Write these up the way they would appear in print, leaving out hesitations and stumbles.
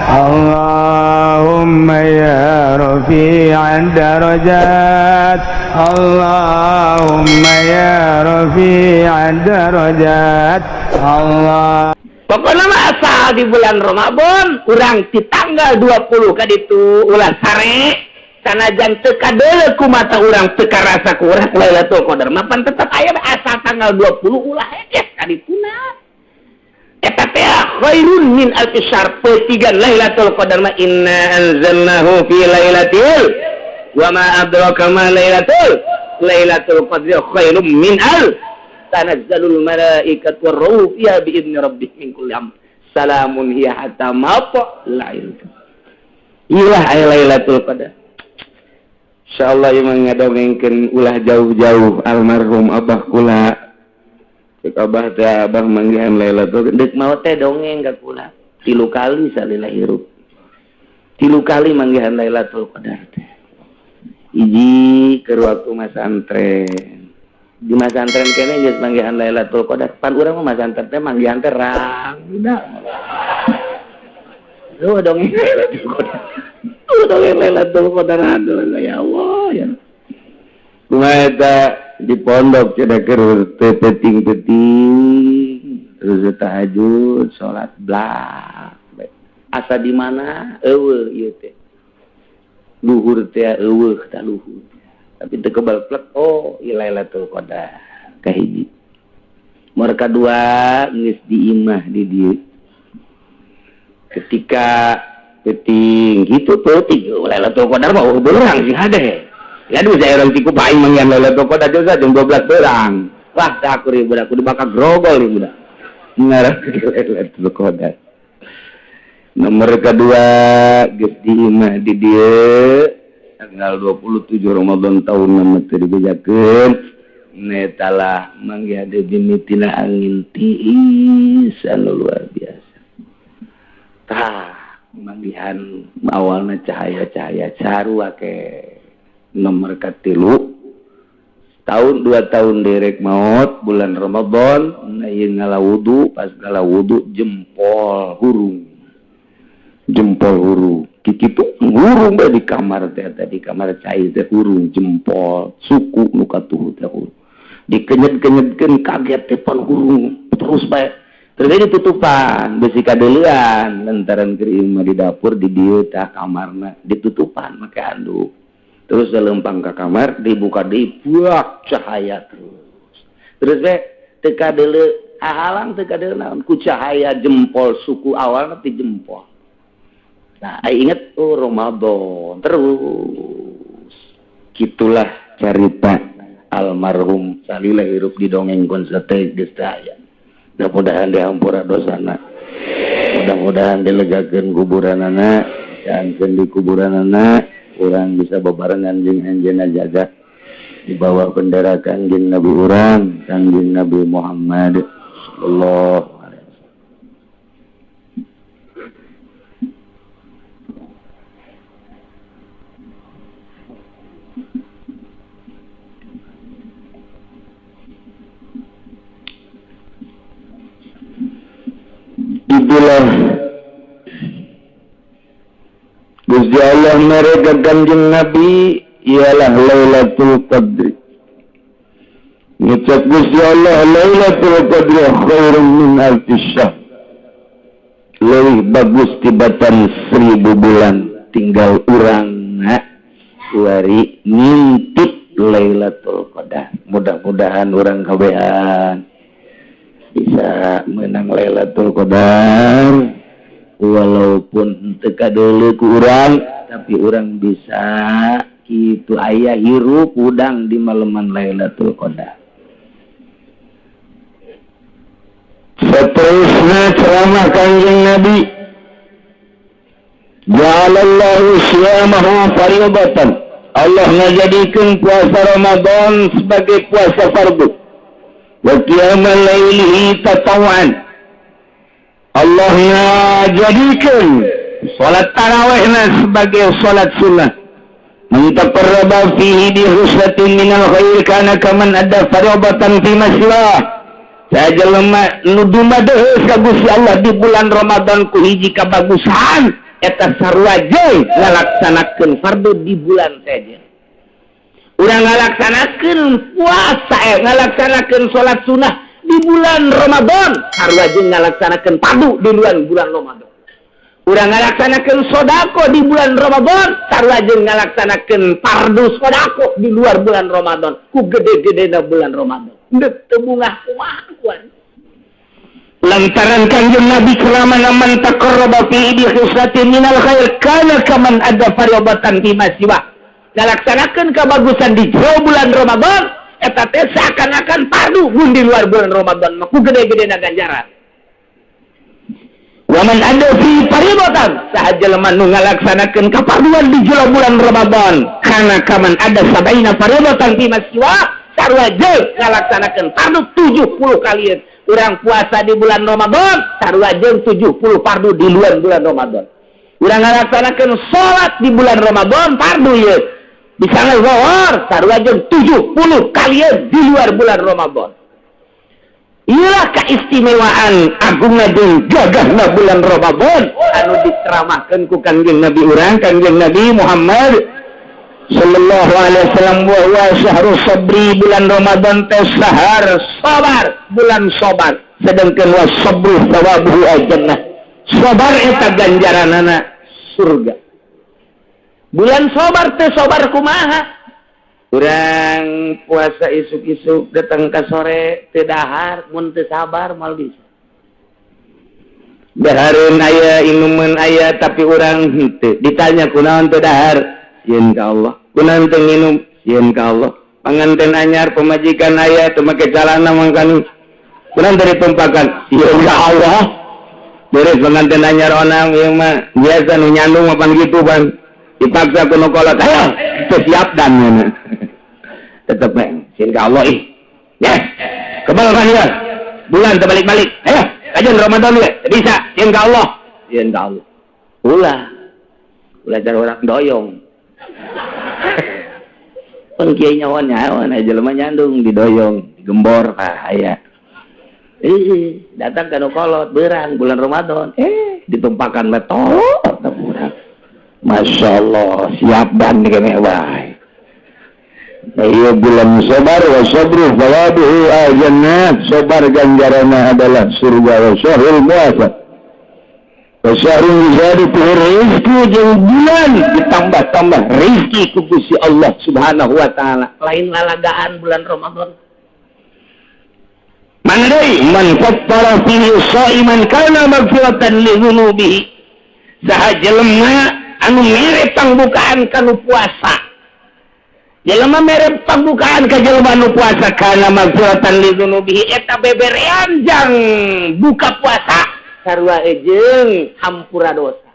اللهم يا رفيع الدرجات، اللهم يا رفيع الدرجات، الله. Pokoknya mah asal di bulan Ramadan urang di tanggal 20 ka ditu ulah sare, sanajan teu kadeuleu ku mata urang, teu karasa ku urang Lailatul Qadar mah pan tetep aya. Asal tanggal 20 ulah heges ka dituna. Eta teh khairun min alfi syahr, petigan Lailatul Qadar mah. Inna anzalnahu fi lailatul, wa ma adraka ma lailatul qadri, khairum min al tanazzalul malaikatu warruhu fiha bi idni rabbihim min kulli amr, salamun hiya hatta matla'il. Ilah aya Lailatul Qadar. Insyaallah ieu mah ngadongengkeun ulah jauh-jauh, almarhum abah kula. Cek abah teh, abah manggihan Lailatul deuk maot teh dongeng ka kula tilu kali salila hirup, tilu kali manggihan Lailatul Qadar teh. Hiji, keur waktu masantren. Di masantren kene geus manggihan Lailatul Qadar. Pan urang mah masantren teh manggihan teh rang udah. Lu dongeng Lailatul Qadar. Lu dongeng Lailatul Qadar, aduh ya Allah ya. Kumaha eta di pondok cenah keur teu peuting-peuting terus tahajud salat blak. Asa di mana euweuh ieu teh. Luhur teh euweuh tah luhur. Tapi teu kebal plek, oh ieu Lailatul Qadar kahiji. Nomor kadua geus di imah di dieu. Ketika peuting gitu peuting Lailatul Qadar mah beurang sih hade. Ya aduh, saya orang tiku paing manggihan Lailatul Qadar juga jam 12 beurang. Wah, teh aku ribu aku dibakar grogol ieu budak. Ngarah Lailatul Qadar. Nomor kedua geus di imah di dieu tanggal 27 Ramadan tahun nama teu dibejakeun netalah manggihan mimitina angin tiis anu luar biasa. Tah manggihan awalna cahaya-cahaya sarua ke. Nomor katilu, tahun 2 tahun derek maut bulan Ramadan nah ieu ngala wudu, pas ngala wudu jempol hurung, jempol hurung kitu hurung bae di kamar teh. Di kamar cai teh hurung jempol suku nu katuhu teh hurung, dikenyet-kenyetkeun kaget teh pan hurung terus bae. Terus ditutupan besi kadeuleuan lantaran keur imah di dapur di dieu tah kamarna ditutupan make handuk. Terus lempang ke kamar dibuka deui, buak cahaya terus terus bae, teu kadeuleu ahalang, teu kadeuleu naon ku cahaya jempol suku awal ti jempol. Nah, inget oh Ramadan terus. Gitulah cerita almarhum salila hirup di dongeng sate geus teu aya. Mudah-mudahan dihampura dosana. Mudah-mudahan dilegakeun kuburanana, jangan di kuburanana urang bisa bebarengan jeung anjeunna jaga di bawah bendera Kangjeng Nabi urang, Kangjeng Nabi Muhammad sallallahu alaihi wasallam. Itulah Gusti Allah mereka Kanjeng Nabi ialah Lailatul Qadri. Ngucap Gusti Allah, Lailatul Qadri khairum min alfi syahr. Lebih bagus tibatan 1000 bulan. Tinggal urang wari ngintip Lailatul Qadar. Mudah-mudahan urang kabehan bisa menang Lailatul Qadar, walaupun teu kadeuleu ku urang, tapi urang bisa itu aya hirup udang di malaman Lailatul Qadar. Seterusnya ceramah Kanjeng Nabi, Ja'alallahu siyamahu fariidatan. Allah ngajadikeun puasa Ramadan sebagai puasa fardu. Wa qiyamal lailihi tatawwan. Allah ngajadikeun salat tarawihna sebagai salat sunnah. Man taqarraba fihi bi khuslatin minal khair kana kaman adda fariidatan fi ma siwah. Saha jelema nu dumadeheus ka Gusti Allah di bulan Ramadan ku hiji kabagusan. Eta sarua jeung ngalaksanakeun fardu di bulan sejen. Urang ngalaksanakeun puasa, ngalaksanakeun salat sunnah di bulan Ramadan, sarua jeung ngalaksanakeun fardu di bulan bulan Ramadan. Urang ngalaksanakeun sodako di bulan Ramadan, sarua jeung ngalaksanakeun fardu sodako di luar bulan Ramadan. Ku gede-gedena bulan Ramadan, ndek teu bungah kumaha kuan? Lantaran Kanjeng Nabi keramana, "Man taqarraba fi bi khislatin minal khair kana kaman adda fardatan fi ma siwa." Ngalaksanakeun kebagusan di jero bulan Ramadan eta teh seakan-akan fardu mun di luar bulan Ramadan mah, ku gede-gedena ganjaran. "Wa man adda fi fardatan", saha jelema nu ngalaksanakeun kafarduan di jero bulan Ramadan, "kana kaman adda sab'ina fardatan fi ma siwa", sarua jeung ngalaksanakeun fardu 70 kalian. Urang puasa di bulan Ramadan sarua jeung 70 fardu di luar bulan Ramadan. Urang ngalaksanakeun salat di bulan Ramadan, fardu ieu bisa ngezor, sarua jeung 70 kalian di luar bulan Ramadan. Inilah keistimewaan agungna jeung gagahna bulan Ramadan anu diceramahkeun ku Kangjeng Nabi urang, Kangjeng Nabi Muhammad sallallahu alaihi wasallam. "Wa huwa syahrus sabri", bulan Ramadan teh sahar sabar, bulan sabar. Sedangkan "wa sabru thawabuhu al-jannah", sabar eta ganjaranana surga. Bulan sabar teh sabar kumaha? Urang puasa isuk-isuk datang ke sore teu dahar, mun teu sabar moal bisa. Dahareun aya, inuman aya, tapi urang henteu. Ditanya, "Kunaon teu dahar?" "Sieun ka Allah." "Kunaon teu nginum?" "Sieun ka Allah." Panganten anyar, pemajikan aya, teu make calana mangkani. "Kunaon teu ditumpakan?" "Sieun ka Allah." Beres pengantin anyar onang ieu mah biasa nu nyandung mah pan gitu pan. Dipaksa ku nu kolot, ayo teu siap dan tetep we sieun ka Allah ih. Yes. Kebal kan ya? Bulan terbalik-balik. Ayo, kajian Ramadan ya. Bisa, sieun ka Allah. Sieun ka Allah. Ulah. Ulah cara orang doyong. Pan kiai nyawa nyawa nah jelema nyandung didoyong, digembor ah aya. Ih, datang ka nu kolot beurang bulan Ramadan. Eh, ditumpakan metol urang. Masya Allah, siap dan kene wae. Iya, bulan sabar. "Wa sabru thawabuhu al-jannah", sabar ganjarannya adalah surga. "Wa syahrul muwafaq wa syahrul yuzadu rizqi", jeung bulan ditambah-tambah rizki ku Gusti Allah Subhanahu wa taala. Lain lalagaan bulan Ramadan. Mana deui? "Man fattara fihi shaiman kana maghfiratan li dzunubihi", saha jelema anu mere pangbukaan kanu puasa, jelema mere pangbukaan ka jelema anu puasa, "kana maghfiratan li dzunubihi", eta beberean jang buka puasa sarua jeung hampura dosa.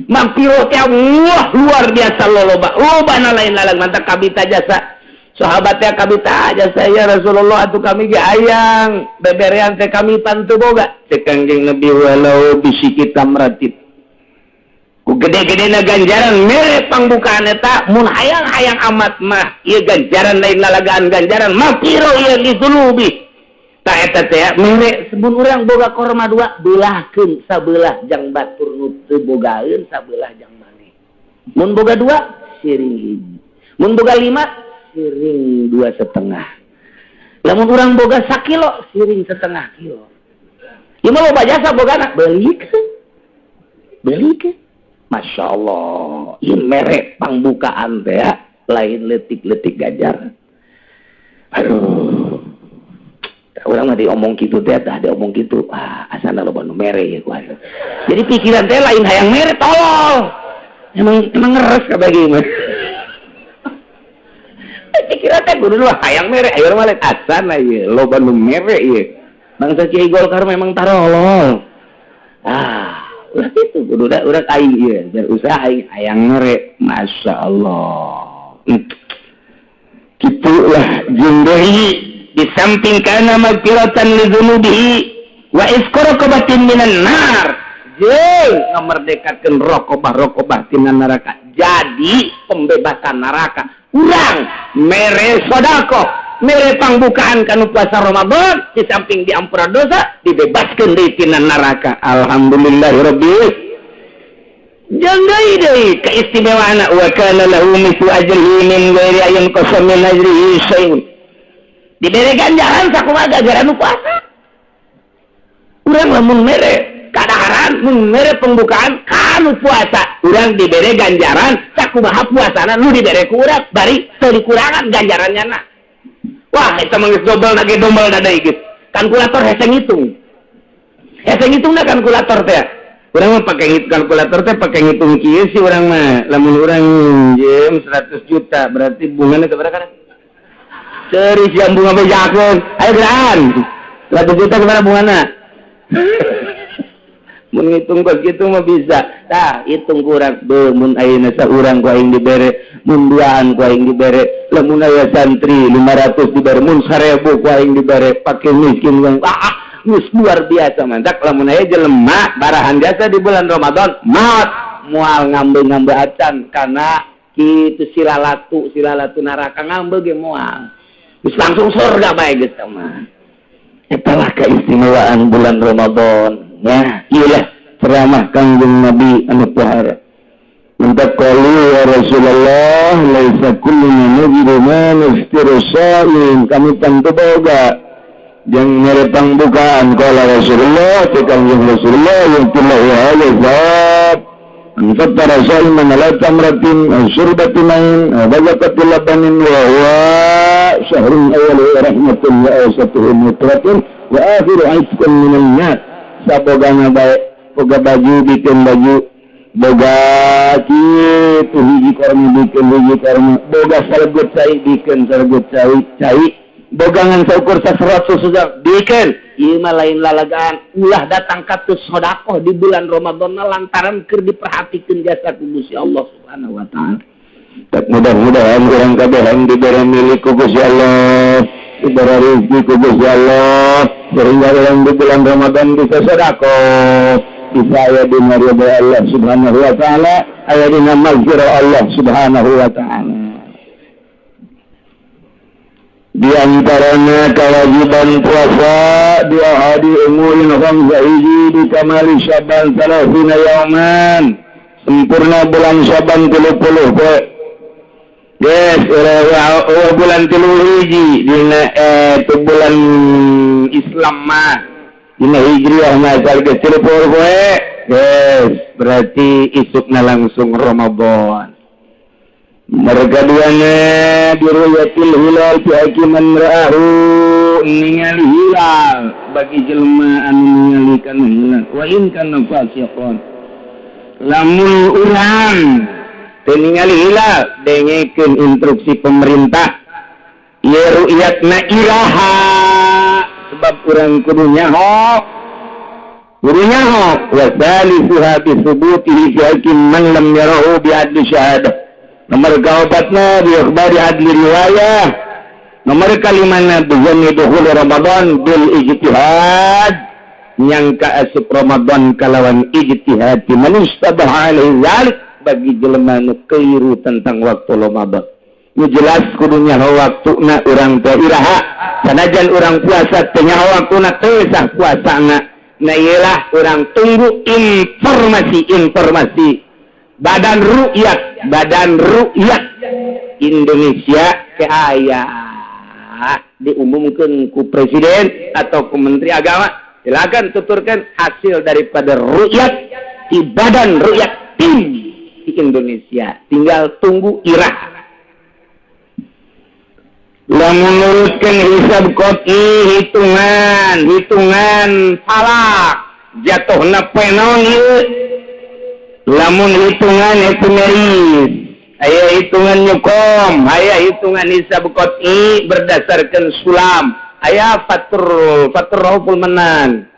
Magfirah teh wah luar biasa loloba loba, lain lalang mantap. Kabita jasa sahabat teh, kabita jasa, "Ya Rasulullah, atuh kami ge hayang beberean teh, kami pan teu boga." Cek Kangjeng Nabi, "Walau bisyiqqi tamratin." Ku gede-gede ganjaran mere pangbukaan eta, mun hayang-hayang amat mah ieu ganjaran lain lalagaan, ganjaran magfirah ieu li dzunubi. Ta eta teh mere sebun urang boga korma dua, belahkeun sabelah jang batur nu teu bogaeun, sabelah jang maneh. Mun boga dua, siring hiji. Mun boga lima, siring 2,5. Lamun urang boga sakilo, siring setengah kilo. Ieu mah loba jasa bogana, belikeun, belikeun. Masya Allah, ieu mere pangbukaan teh ya, lain letik-letik ganjaran. Aduh, urang mah diomong kitu teh, tah diomong kitu, ah asana loba nu mere ya ku. Jadi pikiran teh lain hayang mere, tolol. Emang emang ngeres kabeh mah. Pikiran teh kudu hayang mere, ayo mah asana ieu loba nu mere ieu. Bangsa Kiai Golkar memang tarolol. Ah, ulah itu kudu da urang aing ieu berusaha aing hayang mere. Masya Allah. Gitulah jeung deui di samping "kana magfiratan li dzunubihi wa itqu raqabatin minan nar", jeung ngamerdekakeun raqabah-raqabah tina neraka. Jadi pembebasan neraka. Urang mere sodako, mere pangbukaan kanu puasa Ramadan, di samping diampura dosa, dibebaskan dari tina neraka. Alhamdulillahirabbil. Jeung deui deui keistimewaan, wa kana lahu mithlu ajrihi min ghairi an yanqasa min ajrihi syai'un. Dibere ganjaran sakumaha ganjaran nu puasa. Urang lamun mere kadaharan, mun mere pembukaan kanu puasa, urang dibere ganjaran sakumaha puasana nu dibere ku urang, bari teu dikurangan ganjarannya na. Wah, eta mah geus dobel na ge, dobel na deui geus. Kalkulator hese ngitung. Hese ngitungna kalkulator teh. Urang mah pakai kalkulator teh pakai ngitung kieu sih urang mah. Lamun urang minjem 100 juta, berarti bunganya sabaraha kan? Serius yang bunga bejakeun. Ayo geran. 100 juta kemana bungana? Mun ngitung kos kitu mah bisa. Tah, hitung kurang. Be, mun ayeuna saurang ku aing dibere, mun duaan ku aing dibere, lamun aya santri 500 dibere, mun 1000 ku aing dibere, pake miskin ku ah, ah, geus luar biasa mantak lamun aya jelema barahan jasa di bulan Ramadan, maot moal ngambil-ngambil acan karena kitu silalatu silalatu neraka ngambil ge moal. Geus langsung surga bae geus mah. Itulah keistimewaan bulan Ramadan. Ya, iyalah ceramah Kangjeng Nabi anu pohara. Minta qalu ya Rasulullah, laisa kulluna najidu ma nuftiru sha'im. Kami tentu boga yang mere pangbukaan. Qala Rasulullah, ti Kangjeng Rasulullah, yu'tillahu hadza thawab man fattara sha'iman ala tamratin aw syurbati ma'in aw bazaqati labanin, wa huwa syahrun awwaluhu rahmatun wa awsatuhu maghfiratun wa akhiru 'itqun minan nar. Sabogana bae, boga baju bikin baju, boga kitu hiji korma bikin hiji korma, boga salegut cai bikin salegut cai cai, bogangan saukur saserot susu bikin. Ieu mah lain lalagaan, ulah datang katus sedekah di bulan Ramadan lantaran keur diperhatikeun jasa ku Gusti Allah Subhanahu wa taala. Tak mudah-mudahan urang kabehan diberi milik ku Gusti Allah, diberi rezeki ku Gusti Allah, sehingga orang di bulan Ramadan bisa sedekah, bisa aya dina ridha Allah Subhanahu wa taala, aya dina maghfirah Allah Subhanahu wa taala. Di antaranya kewajiban puasa di ahadi umurin khamsa, hiji di kamali Syaban 30 yauman, sempurna bulan Syaban 30 poe. Yes, oh, bulan tilu hiji dina itu bulan Islam mah, dina Hijriah mah asal geus 30 poe. Yes, berarti isukna langsung Ramadan. Mereka duanya biruyatil hilal fi haqqi man ra'ahu, ningali hilal bagi jelema anu ningali kana hilal, wa in kana fasiqan. Lamun urang teu ningali hilal, dengekeun instruksi pemerintah ieu ru'yatna iraha, sebab urang kudu nyaho, kudu nyaho. Wa salisuha bi thubutihi fi haqqi man lam yarahu bi adli syahadah. Nomor kaopatna bi ikhbari adli riwayah. Nomor kalimana bizanni dukhul Ramadan bil ijtihad, nyangka asup Ramadan kalawan ijtihad man istabaha alaihi zalik, bagi jelema nu keliru tentang waktu Ramadan. Nu jelas kudu nyaho waktuna urang teh iraha. Sanajan urang puasa teu nyaho waktuna, teu sah puasana. Nah, iyalah urang tunggu informasi-informasi Badan Rukyat, Badan Rukyat Indonesia ke aya diumumkan ku presiden atau ku menteri agama, silakan tuturkan hasil daripada rukyat di Badan Rukyat tim di Indonesia, tinggal tunggu irah. Lamun menurutkan hisab qot'i, hitungan hitungan falak, jatuhna poe naon ieu? Lamun hitungan epimeris, aya hitungan Newcomb, aya hitungan hisab qot'i berdasarkan sulam, aya fatur fatur Rauful Manan.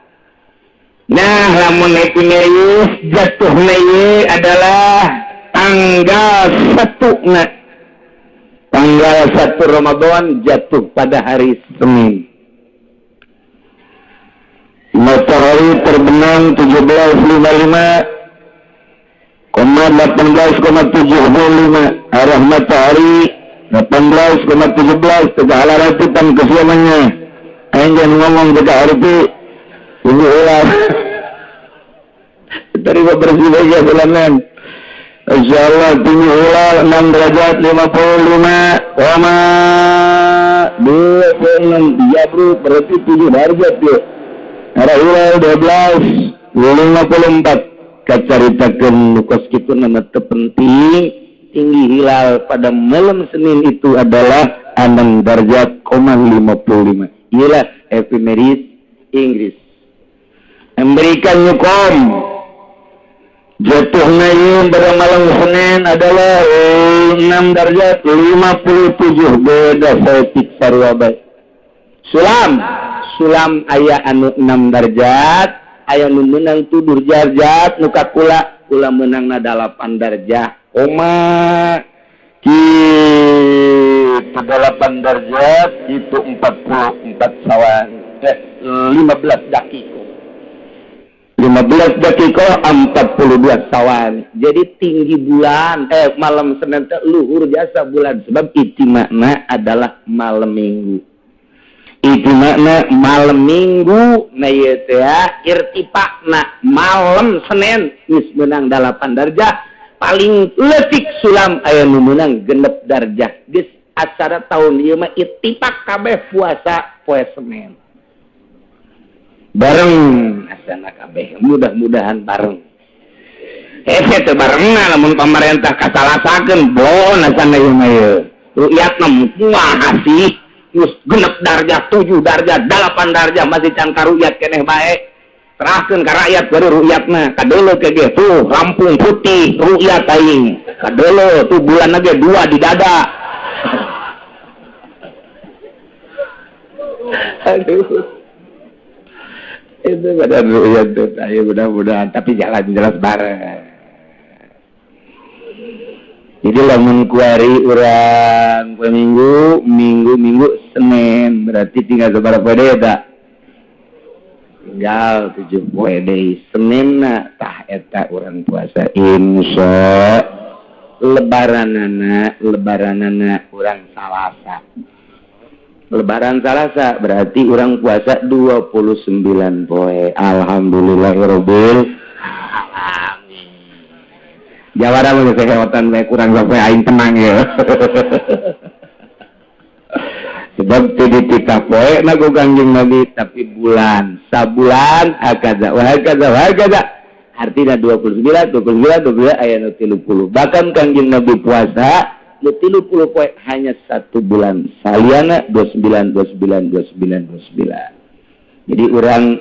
Nah, lamun epimeris jatuhna ieu adalah tanggal 1 na, tanggal 1 Ramadan jatuh pada hari Senin. Matahari terbenam 17.55 koma 18,75, arah matahari 18,17 tegak ratutan kesiamannya. Aing jangan ngomong tegak hari ini ulah dari bersih aja bulanan. Insyaallah tinggi hilal 6 derajat 55 koma 26 iya bro, berarti 7 derajat ya. Arah hilal 12 54 kacaritakeun nu kos kitu nama teu penting. Tinggi hilal pada malam Senin itu adalah 6 derajat koma 55. Iyalah efemeris Inggris memberikan Newcomb jatuhnya ini pada malam Senin adalah 6 derajat 57, beda saeutik sarua bae. Sulam sulam aya anu 6 derajat, aya nu menang 7 derajat, nu ka kula kula menangna 8 derajat koma kitu. 8 derajat itu 44 sawan 15 dakiko, 15 dakiko 42 sawan. Jadi tinggi bulan malam Senin teh luhur jasa bulan, sebab makna adalah malam Minggu, itu makna malam Minggu. Nah, ieu teh irtifakna malam Senin geus menang 8 darjah, paling leutik sulam aya nu meunang 6 darjah. Geus acara tahun ieu mah ittifak kabeh puasa poe Senin bareng asana kabeh, mudah-mudahan bareng. Teu bareng lamun pemerintah kasalasakeun bon asana ieu mah ieu rukyatna kumaha sih, geus 6 darjah, 7 darjah, 8 darjah masih can karukyat keneh bae. Serahkeun ka rakyat baru rukyatna kadeuleu ke ge tuh Lampung putih rukyat aing kadeuleu tuh bulan ge dua di dada. Aduh, itu pada rukyat tuh. Ayo, mudah-mudahan tapi jalan jelas bareng. Jadi lamun kuari urang poe Minggu, Minggu, Minggu, Senin, berarti tinggal sabaraha poe deui eta? Tinggal 7 poe deui. Senin na tah eta urang puasa insya. Lebaranana, lebaranana urang Salasa. Lebaran Salasa berarti urang puasa 29 poe. Alhamdulillahirabbil alamin. Jawara mah keheotan bae kurang sampai aing tenang ya. Sebab teu dititah poe na ku Kangjeng Nabi, tapi bulan, sabulan hakadza wa hakadza wa hakadza. Artinya 29, 29, 29, aya nu 30. Bahkan Kangjeng Nabi puasa nu 30 poe hanya satu bulan. Saliana 29, 29, 29, 29. Jadi urang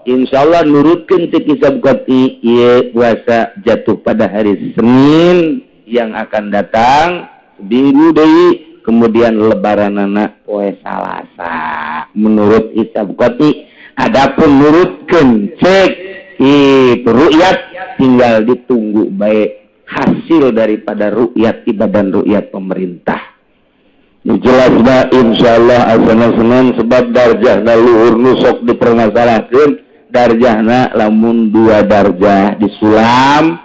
insyaallah nurutkeun teu hisab qati ieu puasa jatuh pada hari Senin yang akan datang minggu deui, kemudian lebaranana poe Salasa menurut hisab qati. Adapun nurutkeun cek itu rukyat tinggal ditunggu baik hasil daripada rukyat ibadan rukyat pemerintah. Jelas bah insyaallah asana Senin, sebab darjahna luhur nu sok dipermasalahkeun darjahna lamun 2 darjah disulam,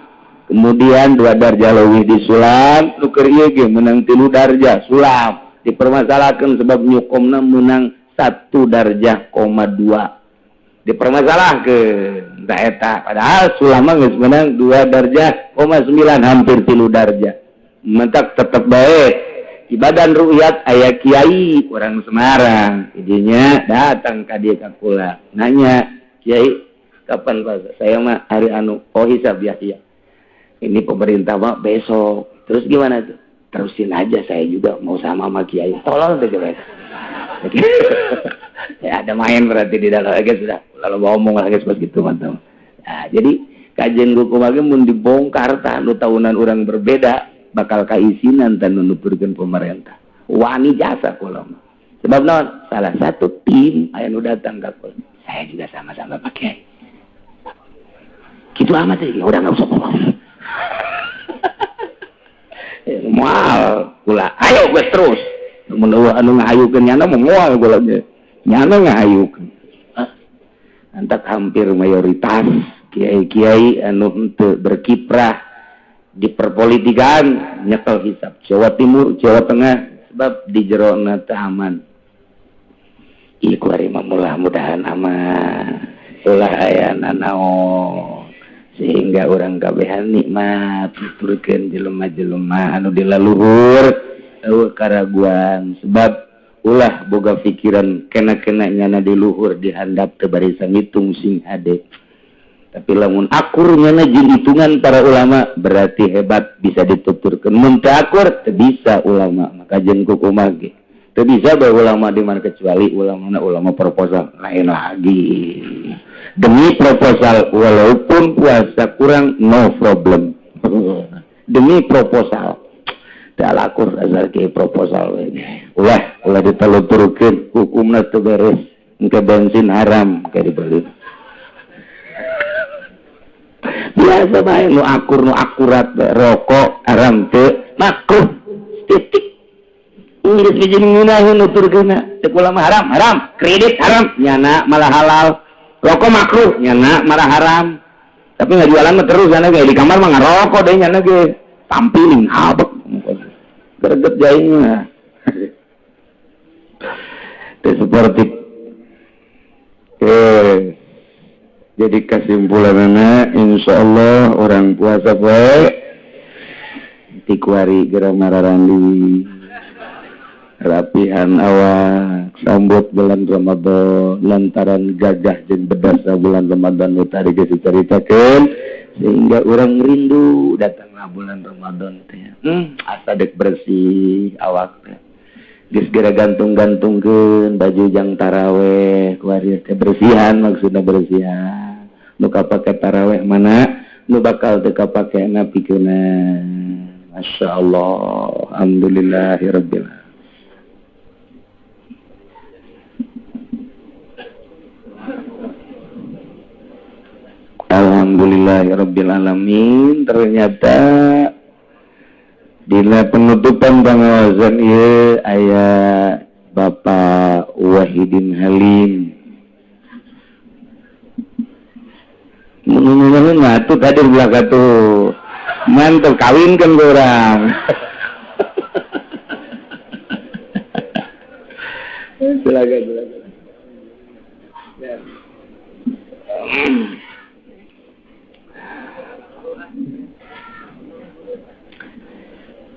kemudian 2 darjah leuwih disulam. Nu keur ieu ge menang 3 darjah sulam dipermasalahkan, sebab Newcomb-na menang 1 darjah koma 2 dipermasalahkan. Tak eta padahal sulam mah geus menang 2 darjah koma 9, hampir 3 darjah. Mentak tetep baik ibadan rukyat. Aya kiai orang Semarang idinya datang ka dieu ka kula, nanya, "Kiai, kapan puasa?" "Saya mah hari anu." "Oh, hisab ya?" "Iya, ini pemerintah mah besok." "Terus gimana tuh?" "Terusin aja, saya juga mau sama sama kiai." Tolol tuh coba ya, ada main berarti di dalam lagi sudah lalu ngomong lagi seperti gitu, mantap. Nah, jadi kajian hukum lagi mun dibongkar tah nu tahunan orang berbeda bakal kaisinan dan nuturkeun pemerintah wani jasa kula mah. Sebab naon, salah satu tim aya nu datang ka kula, "Saya juga sama-sama pakai gitu amat sih." Udah, nggak usah ngomong moal kula. Ayo gue terus mun anu ngahayukeun nyana mau moal kula ge nyana ngahayukeun. Antak hampir mayoritas kiai-kiai anu henteu berkiprah di perpolitikan nyekel hisab Jawa Timur, Jawa Tengah, sebab di jerona teu aman. Ih, kuari mah mudah-mudahan aman, ulah aya nanaon. Sehingga orang kabehan nikmat tuturkeun jelema-jelema anu di laluhur eueuh karaguan sebab ulah boga pikiran kena-kena nyana di luhur dihandap teu barisan ngitung sing hade. Tapi lamun akur nyana jeung hitungan para ulama berarti hebat bisa dituturkeun. Mun teu akur teu bisa ulama maka jeung kukumaha ge. Teu bisa bae ulama di mana kecuali ulama ulama proposal lain lagi. Demi proposal walaupun puasa kurang no problem. Demi proposal. Teu akur asal ke proposal we. Ulah ulah diteluturkeun hukumna teu beres. Engke bensin haram kayak dibeli. Biasa bae nu akur nu akurat rokok haram teu makruh titik. Inggris bijin ngeunaheun nuturkeunna cek ulama haram haram kredit haram nyana malah halal rokok makruh nyana malah haram tapi nggak jualan mah terus nyana ge di kamar mah ngarokok deh nyana ge tampilin abek greget jaingna teh seperti jadi kesimpulanna insyaallah orang puasa poe tikuari geura mararandi rapihan awak sambut bulan Ramadan lantaran gagah jeung bedasa bulan Ramadan nu tadi geus dicaritakeun sehingga urang rindu datanglah bulan Ramadan teh asa dek bersih awak teh geus geura gantung-gantungkeun baju jang taraweh kuari teh bersihan maksudna bersihan nu kapake taraweh mana nu bakal teu kapakena pikeunna masyaallah alhamdulillahirabbil alamin. Alhamdulillahirabbil alamin. Ternyata dina penutupan pangawasan ieu aya Bapak Wahidin Halim. Mun atuh tadi belaka tuh. Mantep kawinkeun ku urang. Silakan silakan. Ya.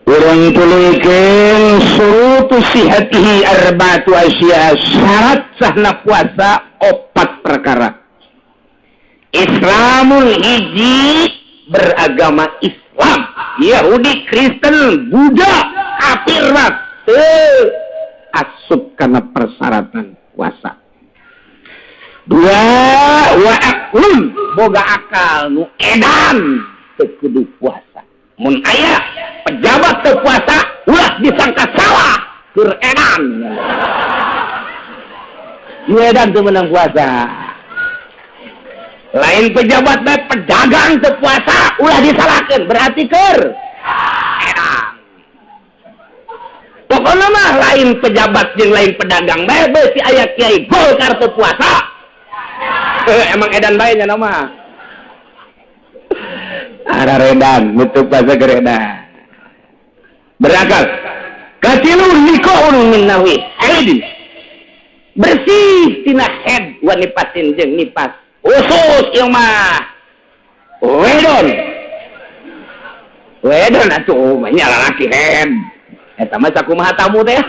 Urang tuluykeun surutu sihatihi arba'atu asya syarat sahna puasa opat perkara. Islamul hiji beragama Islam, Yahudi, Kristen, Buddha, kafir teu asup kana persyaratan puasa. Dua wa aqlun boga akal nu edan teu kudu puasa. Mun aya pejabat teu puasa ulah disangka salah keur edan. Nu edan teu meunang puasa. Lain pejabat bae pedagang teu puasa ulah disalahkeun berarti keur edan. Pokona mah lain pejabat jeung lain pedagang bae beusi aya kiai Golkar teu puasa. Emang edan bae nya mah. Araredan nutup puasa geredan. Berakal. Katilu nikoun min nahwi haidin. Bersih tina head wa nipasin jeung nipas. Khusus ieu mah. Wedon. Wedon atuh mah nya lalaki head. Eta mah sakumaha tamu teh.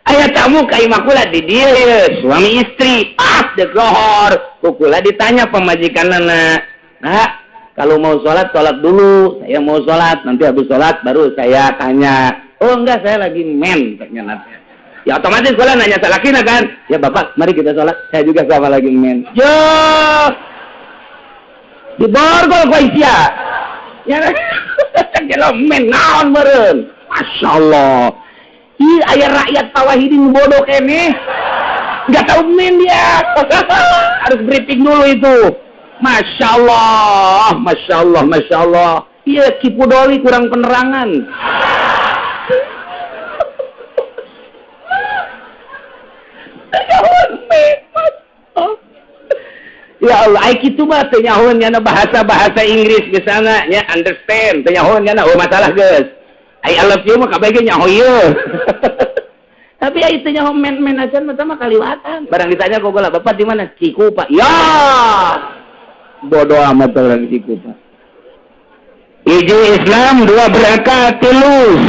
Aya tamu ka imah kula di dieu suami istri pas deuk lohor. Ku kula ditanya pamajikanna. Nah, kalau mau sholat, sholat dulu. Saya mau sholat, nanti habis sholat baru saya tanya. Oh enggak, saya lagi men. Ya otomatis kalau nanya salakina kan. Ya bapak, mari kita sholat. Saya juga sama lagi men. Yo, di borgol kok isia. Ya, kalau men naon meureun. Masya Allah. Ih, aya rakyat Pawahidin bodoh kene. Enggak tahu men dia. Harus briefing dulu itu. Masya Allah, Masya Allah, Masya Allah. Iya, Kipudoli kurang penerangan. Ya Allah, ai kitu mah teu nyahoeun nyana bahasa-bahasa Inggris misalnya nya understand, teu nyahoeun nyana oh masalah geus. Ai I love you mah kabeh ge nyaho ieu. Tapi ai teu nyaho men-men acan mah kaliwatan. Barang ditanya ku kula, "Bapak di mana?" Cikupa. Ya. Bodoh amat orang Cikupa. Hiji Islam, dua berakal, tilu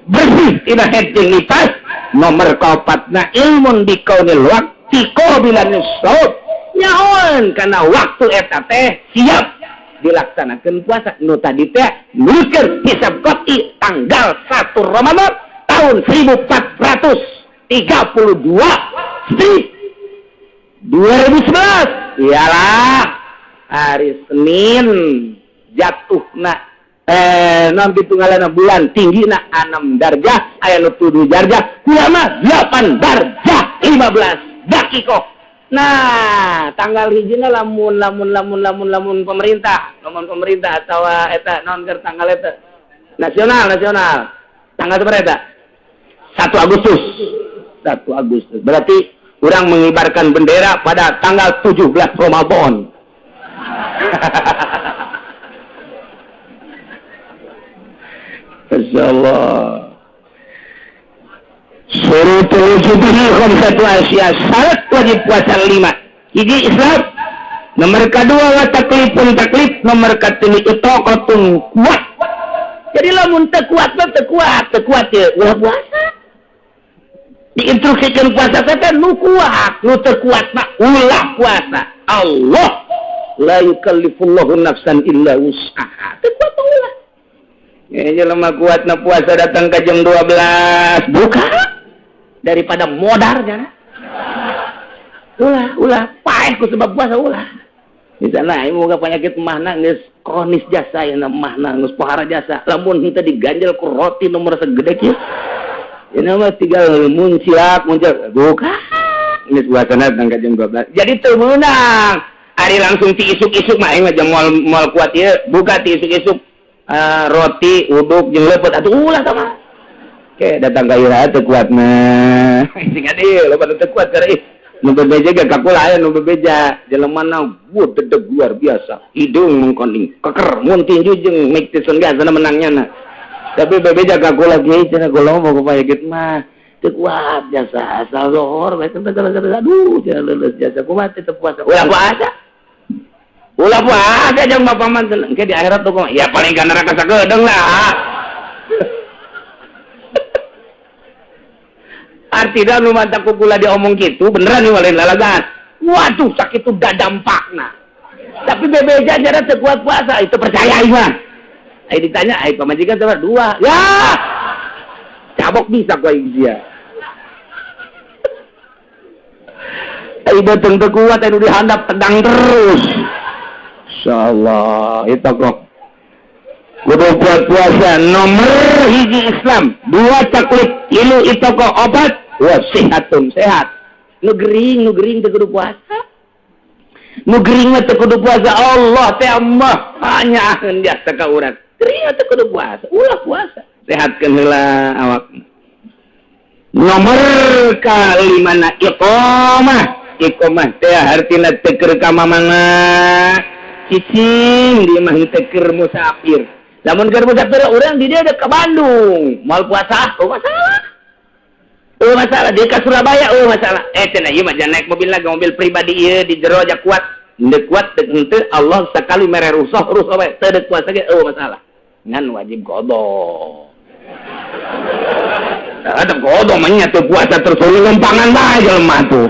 bersih tina haid jeung nifas, nomor kaopatna ilmun bikaunil waqti qabilan shaum. Nyahoan kana waktu eta teh siap dilaksanakan puasa. Nu tadi teh nuliskeun hisab qat'i tanggal 1 Ramadan tahun 1432 strip 2011, iyalah hari Senin, jatuhna nanti tunggalana bulan tinggi na 6 darjah, aya nu 7 darjah, ulama 8 darjah 15 dakikoh. Nah, tanggal hijina lamun lamun lamun lamun lamun pemerintah, lamun pemerintah atau eta naon keur tanggal eta nasional, nasional tanggal berapa eta? 1 Agustus. 1 Agustus berarti orang mengibarkan bendera pada tanggal 17 Ramadan. Masya Allah. Syurutul wujubihi khamsatu asya, syarat wajib puasa 5. Hiji Islam, nomor kedua wa taklifun taklif, nomor katilu itaqatun kuat. Jadi lamun teu kuat mah teu kuat, teu kuat ya ulah puasa. Diinstruksikan puasa teh nu kuat, nu teu kuat mah ulah puasa. Allah la yukallifullahu nafsan illa wus'aha. Teu kuat mah ulah. Ya jelema kuat na puasa datang ke jam 12 buka daripada modar jana. Ulah, ulah paeh ku sebab puasa ulah. Di sana ieu moga penyakit mahna geus kronis jasa ya mahna geus pohara jasa. Lamun henteu diganjel ku roti nomor segede kieu. Ini mah tinggal munciak muncul buka. Geus puasana datang ke jam 12. Jadi teu meunang. Ari langsung ti isuk-isuk mah aing mah jam moal moal kuat ieu, buka ti isuk-isuk. Roti uduk jeung leupeut atuh ulah sama. Oke, datang ka ira teu kuat mah. Sing adi loba teu kuat keur ih. Nu bebeja ge ka kula aya nu bebeja jelemana wuh dedeg luar biasa. Hidung mengkoning, keker mun tinju jeung Mike Tyson ge asana menangnya na. Tapi bebeja ka kula kieu cenah kula mah penyakit mah teu kuat jasa asal lohor bae teu aduh cenah leuleus jasa kumaha teu puasa. Ulah puasa. Ulah puasa jeung bapak mah engke di akhirat tuh ya paling ka neraka sakedeung lah. Artinya nu mantap ku kula diomong kitu beneran nih lain lalagan. Waduh sakitu dadampakna. Tapi bebeja jara teu kuat puasa itu percaya ieu mah. Ai ditanya ai pamajikan sama dua. Ya. Cabok bisa ku aing sia. Ai beuteung teu kuat anu dihandap tegang terus. Insyaallah itu kok kudu kuat puasa nomor hiji Islam, dua taklif, tilu itu kok obat, wa sehatun sehat. Nu gering teu kudu puasa. Nu gering mah teu kudu puasa. Allah teh mah hanya jasa ka urang. Gering teu kudu puasa, ulah puasa. Sehatkeun heula awak. Nomor kalimana iqamah. Iqamah teh hartina teu keur ka mamana. Cicing di mah teu keur musafir. Lamun keur musafir urang di dieu ke Bandung, moal puasa, oh masalah. Oh masalah dia ke Surabaya, oh masalah. Cenah ieu mah jangan naik mobil lagi, mobil pribadi ieu di jero aja kuat. Henteu kuat henteu Allah sekali mere rusuh rusuh bae teu deuk puasa ge oh masalah. Ngan wajib qada. Ada qada mah nya teu puasa terus lumpangan bae jelema tuh.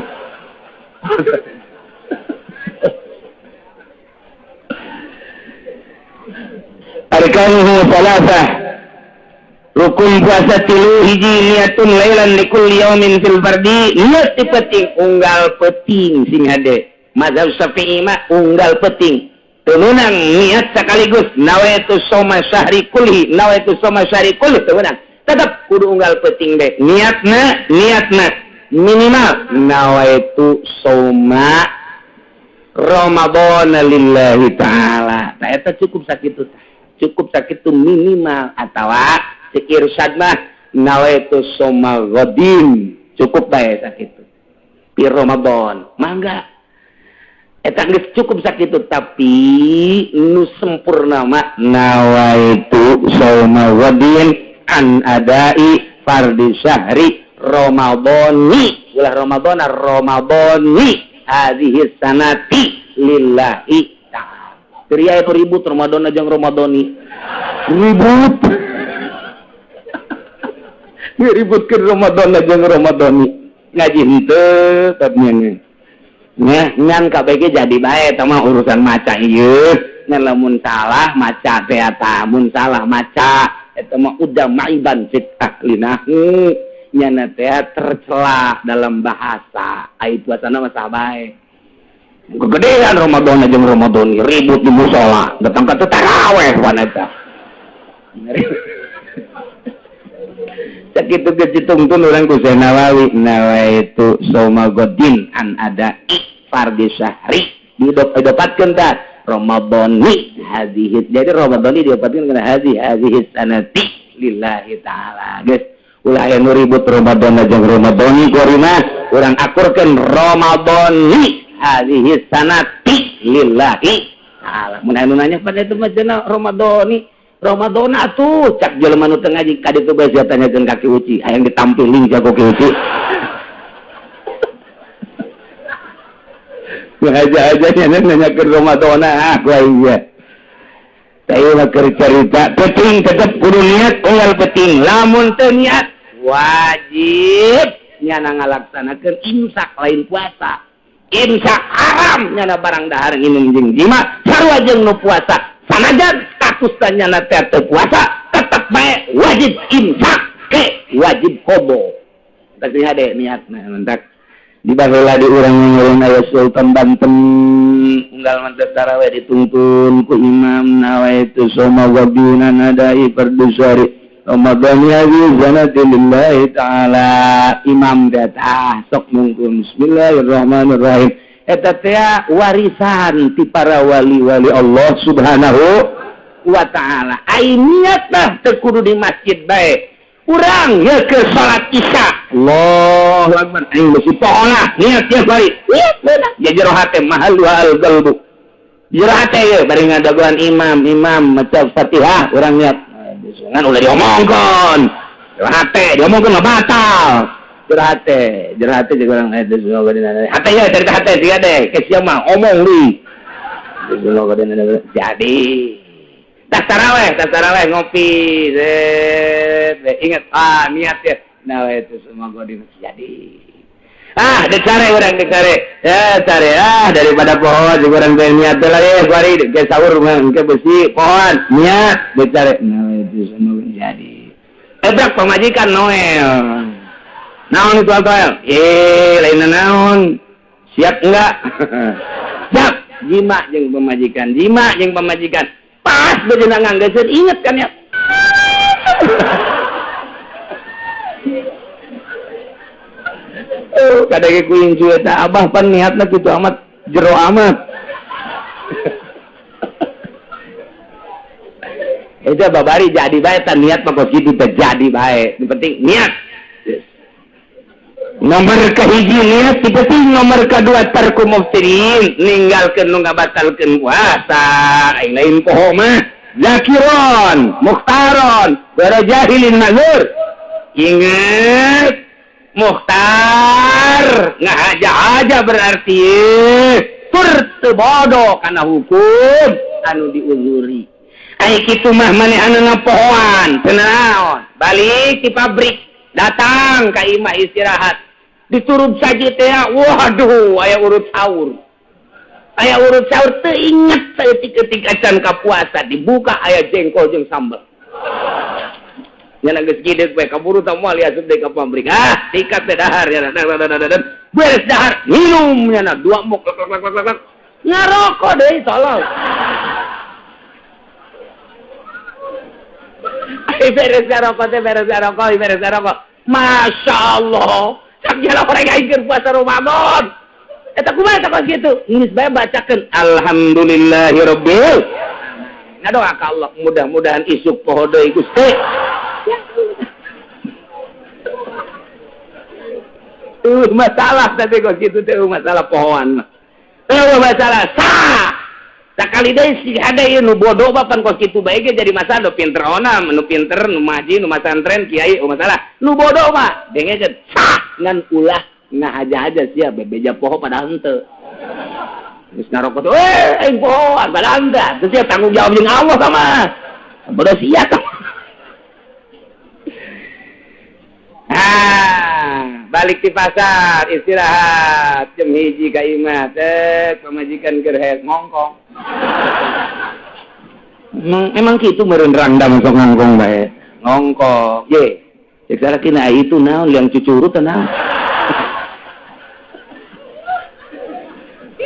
Arkanuhu salasah, rukun puasa tilu, hiji niatun lailan likulli yaumin fil fardi, niat di peting unggal peting sing hade. Mazhab Syafi'i mah unggal peting teu meunang niat sekaligus nawaitu shauma syahri kulli, nawaitu shauma syahri kulli teu meunang, tetep kudu unggal peting be niatna, niatna minimal nawaitu shauma Ramadan lillahi ta'ala. Tah eta cukup sakitu tah. Cukup sakitu minimal atawa cek irsyad mah nawaitu shauma ghadin, cukup bae sakitu. Pi Ramadan, mangga. Eta geus cukup sakitu tapi nu sempurna mah nawaitu shauma ghadin an adai fardi syahri Ramadhani, ulah Ramadhana Ramadhani hadhihi sanati lillahi ta'ala. Ria itu ribut Ramadan jeung Ramadhani. Ribut. Ributkeun Ramadan jeung Ramadhani. Ngaji henteu tatnya. Nya ngan kabeh ge jadi bae eta mah urusan maca ieu. Ngan lamun salah maca teh eta, mun salah maca eta mah udah maiban fit ahlinahu. Nyana teh tercela dalam bahasa. Ai puasana mah sah bae. Kegedean Ramadan jeung Ramadan ribut di musola, datang ka taraweh wanita. Sakitu geus ditungtun urang ku Syekh Nawawi, nawaitu sauma godin an ada fardhi syahri. Didopatkeun tah Ramadhani hadhihi. Jadi Ramadhani diopatkeun kana hadhihi sanati lillahi ta'ala. Geus ulah aya nu ribut Ramadan jeung Ramadhani kuari mah urang akurkeun Ramadhani hadhihi sanati lillahi ta'ala. Mun anu nanya pada itu mah cenah Ramadhani Ramadan atuh cak jelema nu teu ngaji ka ditu bae sia tanyakeun ka Ki Uci hayang ditampiling jago Ki Uci. Ngaja-aja nya nanyakeun Ramadan ah ku aing ge. Tah ieu mah keur carita penting tetep kudu niat unggal penting lamun teu niat wajib nyana ngalaksanakeun imsak lain puasa. Imsak haram nyana barang dahar nginum jeung jima sarua jeung nu puasa. Sanajan status nyana teh teu puasa tetep bae wajib imsak ke wajib qobo. Tah hade niatna mentak dibaheula di urang ngeureun aya Sultan Banten unggal mantep tarawih dituntun ku imam nawaitu soma wabina nadai fardhu syari Ramadan hadhihi sanati lillahi ta'ala. Imam teh tah sok mungkun bismillahirrahmanirrahim. Eta teh warisan ti para wali-wali Allah Subhanahu wa ta'ala. Ai niat mah teu kudu di masjid bae. Urang ye ke salat Isya. Allahu akbar. Aing geus pohola niat tiap hari. Niat beunang. Ya jero hate mahallu al qalbu. Jero hate ye bari ngadagoan imam, imam maca Fatihah urang niat. Ngan ulah diomongkeun. Jero hate diomongkeun mah batal. Jero hate jeung urang eta hate ye cerita hate siga deh ke sia mah omong deui. Jadi tas taraweh ngopi zet ingat ah niat ya nah itu semua gua di jadi ah dicare urang dicare ya care ah daripada pohon juga urang teh niat teh lagi bari ke sahur mah ke besi pohon niat dicare nah itu semua jadi ebrak pamajikan Noel naon itu Noel lain naon siap enggak siap jima jeung pamajikan pas bejenang nganggeuskeun inget kan ya. Oh, kadang kuing cuy eta abah pan niatna kitu amat jero amat. Eta babari jadi bae tan niat mah kos kitu teh jadi bae. Nu penting niat. Yes. Nomor kahiji niat, penting nomor kedua tarku muftirin, ninggalkeun nu ngabatalkeun puasa. Aing lain poho mah. Zakiron, mukhtaron, bara jahilin mazur. Ingat mukhtar ngahaja-haja berarti tur teu bodoh kana hukum anu diuzuri. Ai kitu mah maneh anu ngapohoan, teu naon. Balik ti pabrik, datang ka imah istirahat. Diturut saji teh, waduh, aya urut sahur. Aya urut sahur teu inget saeutik-eutik acan ka puasa dibuka aya jengkol jeung sambel. Nyana geus gideuk we kaburu tah moal asup deui ka pabrik. Ah, sikat teh dahar nyana. Beres dahar, minum nyana dua mok lak lak lak lak. Ngarokok deui tolol. Ai beres ngarokok teh beres ngarokok, beres ngarokok. Masya Allah. Cak jalan orang aing keur puasa Ramadan. Eta kumaha eta kos kitu? Geus bae bacakeun alhamdulillahirabbil. Ngadoa ka Allah mudah-mudahan isuk poho deui Gusti. Masalah tadi kos kitu teh masalah pohoan mah. Masalah sah. Sakali deui si hade ieu nu bodoh mah pan kos kitu bae ge jadi masalah nu pinter ona, nu pinter, nu maji, nu masantren, kiai, masalah. Nu bodoh mah dengekeun sah ngan ulah ngahaja-haja sia bebeja poho padahal henteu. Geus ngarokok eh aing pohoan balanda. Terus dia tanggung jawab jeung Allah sama. Bodoh sia tah. Ah, balik di pasar istirahat jam 1 ka imah teh pamajikan keur ngongkong. Emang kitu meureun rangdang sok ngongkong bae. Ngongkong. Ye. Cek salakina itu naon liang cucurut naon.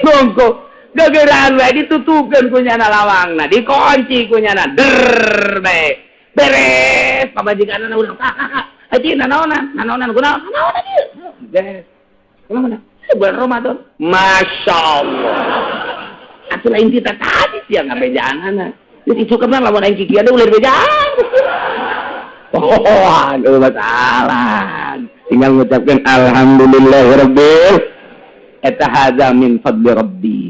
Ngongkong. Gegeraan bae ditutupkeun ku nyana lawangna, dikunci ku nyana. Der bae. Beres pamajikanna urang kakak. Aji nanaonan, nanaonan kunaon? Nanaonan ieu. Beres. Kumaha? Bulan Ramadan. Masya Allah. Atuh lain kita tadi sia ngabejaanana. Geus isukeun lamun aing kikieu ulah bejaan. Oh, aduh masalah. Tinggal ngucapkeun alhamdulillahirabbil eta hadza min fadli rabbi.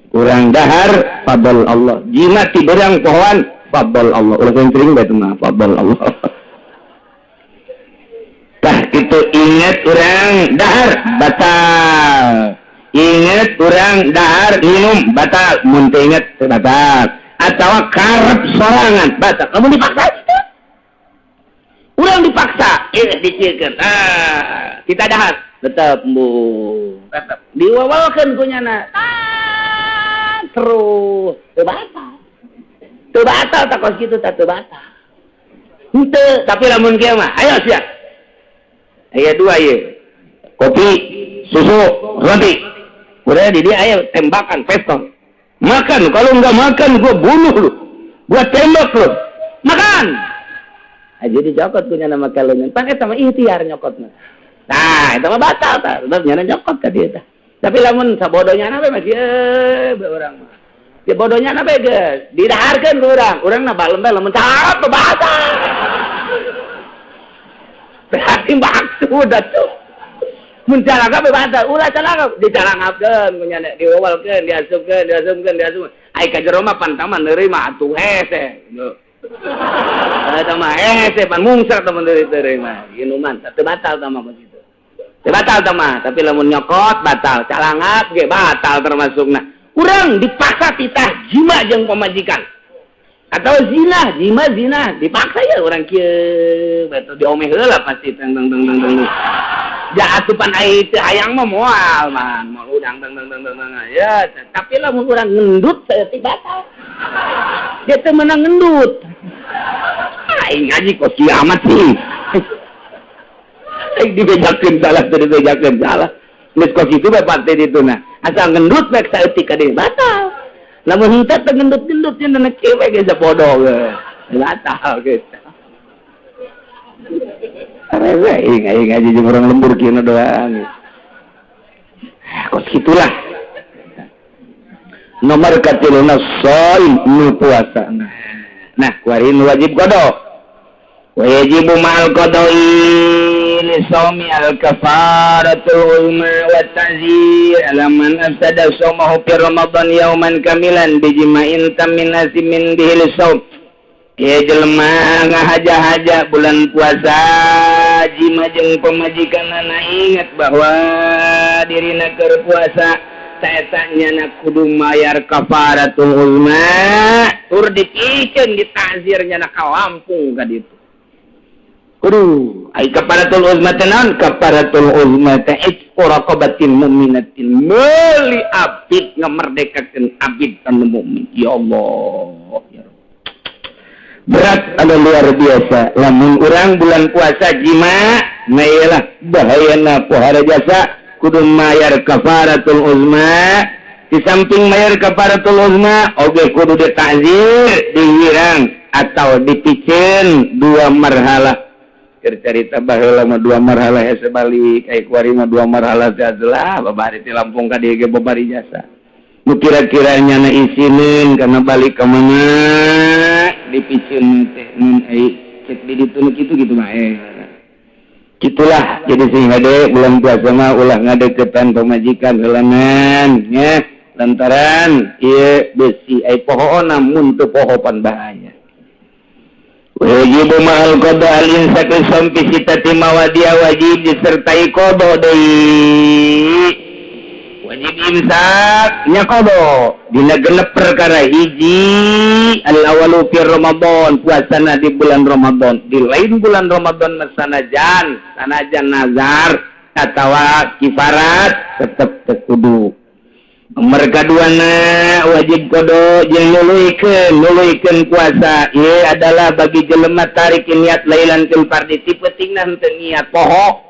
Kurang dahar fadl Allah. Jima ti berang pohoan fadl Allah. Ulah sering bae mah fadl Allah. Tah kitu inget urang dahar batal. Inget urang dahar minum batal. Mun teu inget teu batal. Atawa karep sorangan batal. Kamu dipaksa gitu. Urang dipaksa, dicikeun. Ah, kita dahar tetep bu. Tetep diwawalkeun ku nyana. Ah, terus teu batal. Teu batal tak kos kitu tah teu batal. Henteu, tapi lamun kieu mah ayo sia. Aya dua ye. Kopi, susu, roti. Udah di dia aya tembakan pistol. Makan, kalau enggak makan gua bunuh lu. Gua tembak lu. Makan. Aja dicokot punya nama kalungan. Pan eta mah ikhtiar nyokotna. Nah, eta mah batal tah. Sebab nyana nyokot ka dieu tah. Tapi lamun sabodonya na bae mah kieu bae urang mah. Ya bodohnya na bae geus didaharkeun ku urang. Urang na balem bae lamun cap batal. Berarti maksud atuh. Mun calangap bae batal, ulah calangap dicalangapkeun ku nyana diwawalkeun, diasupkeun, diasupkeun, diasupkeun. Ai ka jero mah pan taman neureui mah atuh hese. Eta mah hese pan mungsar tah mun deui mah. Inuman teu batal tah mah begitu. Teu batal tah mah, tapi lamun nyokot batal, calangap ge batal termasukna. Urang dipaksa titah jima jeung pamajikan. Atau zina, jima zina, dipaksa ya orang kieu betul diomeh heula pasti teng teng teng teng teng. Ja atupan ai teu hayang mah moal man, moal udang teng teng teng teng. Ya, tapi lamun urang ngendut saeutik batal. Dia teu meunang ngendut. Aing ngaji kok kiamat sih. Aing dibejakeun salah teu dibejakeun salah. Geus kos kitu bae pante ditu nah. Asal ngendut bae saeutik ka dieu batal. Lamun henteu teu ngendut-ngendut nya nenek kieu we geus bodoh ge. Batal geus. Arese aing aing ngaji jeung urang lembur kieu doang. Kos kitulah. Nomor katiluna shaim nu puasa. Nah, kuari nu wajib qada. Wa yajibu ma'al qada'i li shaumi al-kafaratul uzma wa ta'zir ala man afsada shaumahu fi Ramadan yauman kamilan bijima'in tamin asimin bihi li shaum. Ieu jelema ngahaja-haja bulan puasa jima jeung pamajikanana ingat bahwa dirina keur puasa eta nyana kudu mayar kafaratul uzma tur dipikeun ditazir nyana ka Lampung ka ditu. Kudu ai kafaratul uzma teh naon? Kafaratul uzma teh itqu raqabatin mu'minatin, meuli abid ngamerdekakeun abid anu mukmin. Ya Allah, ya Rabb. Berat anu luar biasa lamun urang bulan puasa jima, nah iyalah bahayana pohara jasa kudu mayar kafaratul uzma. Di samping mayar kafaratul uzma oge kudu ditazir, dihirang atau dipicen dua marhalah. Keur carita baheula mah dua marhalah hese balik, ai kuari mah dua marhalah teh lah babari ti Lampung ka dieu ge babari jasa. Nu kira-kira nyana isineun kana balik ka mana dipicen teh mun ai cek di ditu nu kitu kitu mah Gitulah jadi sing hade bulan puasa mah ulah ngadeukeutan pamajikan heulanan nya lantaran ieu besi ai pohoona mun teu poho pan bahaya. Wajib ma'al qada al-imsak sampai sitati mawadia, wajib disertai qada deui. Wajib Imsak nya qada dina genep perkara. Hiji, al awalu fi Ramadan, puasana di bulan Ramadan. Di lain bulan Ramadan mah sanajan sanajan nazar atawa kifarat tetep teu kudu. Nomor kaduana, wajib qada jeung nuluykeun nuluykeun puasa. Ieu adalah bagi jelema tarik niat lailan fil fardi, ti peutingna henteu niat, poho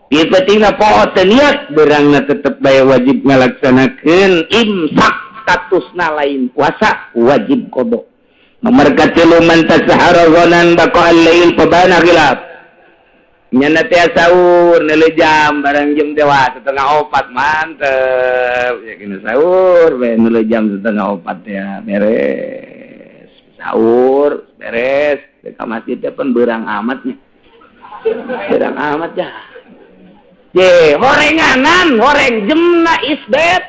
di peutingna, poho teu niat, beurangna tetep bae wajib ngalaksanakeun imsak, statusna lain puasa, wajib qada. Nomor katilu, man tasahara dhannan baqa al-lail fabana khilaf. Nyana teh sahur nele jam barang jam dewa 3.30, mantep ya kena sahur bae, nele jam 3.30 ya, beres sahur, beres ke masjid teh pun berang amatnya, berang amat ya. Ye, horenganan, horeng jemna isbet.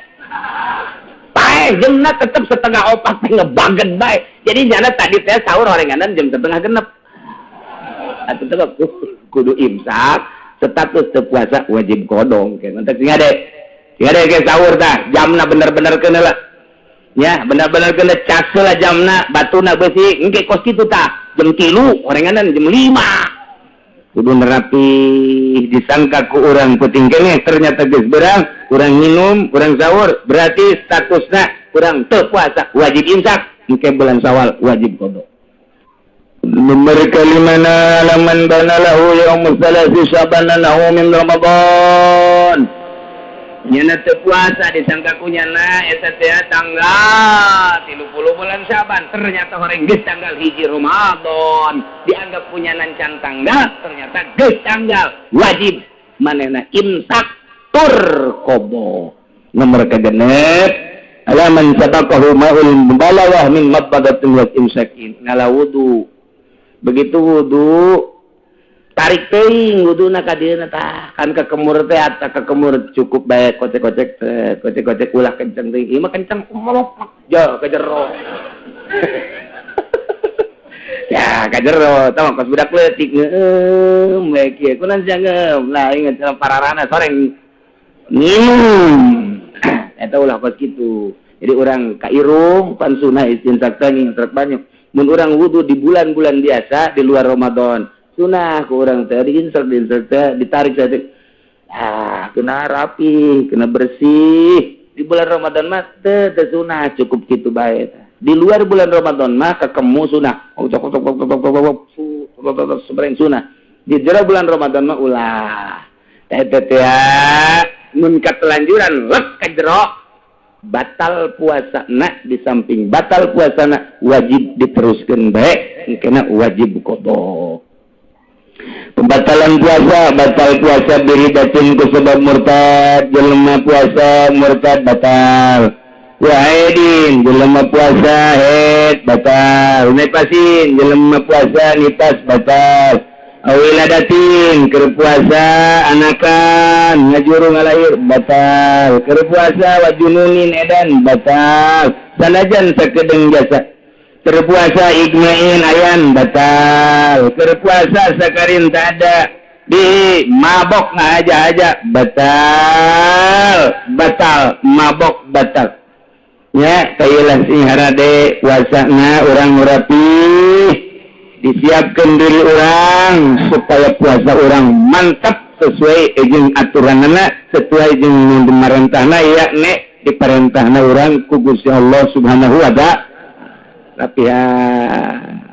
Pae jemna tetep 3.30 teh ngebaget bae. Jadi nyana tadi teh sahur horenganan jam 5.30. Atuh tetep kudu imsak, status teu puasa, wajib qada. Ke mantap sing ade. Sing ade ke sahur tah, jamna bener-bener keuna lah. Ya, bener-bener kena cas lah jamna, batuna besi, engke kos kitu tah. Jam 3, horenganan jam 5. Kudu nerapi, disangka ku urang peuting keneh, ternyata geus berang, urang minum, urang sahur, berarti statusna urang teu puasa, wajib imsak, engke bulan Syawal wajib qada. Nomor kalimana, laman bana lahu yaum tsalasi Syaban annahu min Ramadan. Nyana teu puasa, disangka ku nyana eta teh tanggal 30 bulan Syaban, ternyata horeng geus tanggal 1 Ramadan. Dianggap punya can tanggal, ternyata geus tanggal, wajib manehna imsak tur qada. Nomor kagenep, alaman sabaqahu ma'ul mubalawah min madmadatin wa imsakin. Ngala wudu, begitu wudu tarik teuing wuduna ka dieuna tah, kan kekemur teh ata kekemur cukup bae kocek-kocek teh, kocek-kocek, ulah kenceng teuing. Ieu mah kenceng ja ka jero ya, ka jero tah kos budak leutik ngeum bae kieu kunaon sia ngeum lah, inget pararana soreng minum eta, ulah kos kitu. Jadi urang ka irung pan sunah istinsak teh ngintrek banyak. Mun urang wudu di bulan-bulan biasa di luar Ramadan, sunah ku urang teh diinsek diinsek teh, ditarik teh, ah kena rapi, kena bersih. Di bulan Ramadan mah teu teu sunah, cukup kitu bae. Di luar bulan Ramadan mah kekemu sunah, oh cok cok cok cok cok cok sebenarnya sunah. Di jero bulan Ramadan mah ulah. Teh teh mun katelanjuran lek ka jero, batal puasa nak. Di samping batal puasa nak, wajib diteruskan baik, kena wajib qada. Pembatalan puasa, batal puasa biriddatin ku sebab murtad. Jelema puasa murtad batal. Wa haidin, jelema puasa haid batal. Nifasin, jelema puasa nifas batal. Awiladatin, keur puasa anakan, ngajuru ngalahir batal. Keur puasa wajununin, edan batal, sanajan sakedeng jasa. Keur puasa igmain ayan batal. Keur puasa sakarin tak ada di mabok aja aja batal, batal mabok batal ya. Kayalah sing harade puasana urang rapi, disiapkan diri urang supaya puasa urang mantap sesuai jeung aturanana, sesuai jeung pemerintahna, yakni diperintahna urang ku Gusti Allah Subhanahu wa Ta'ala. Latihan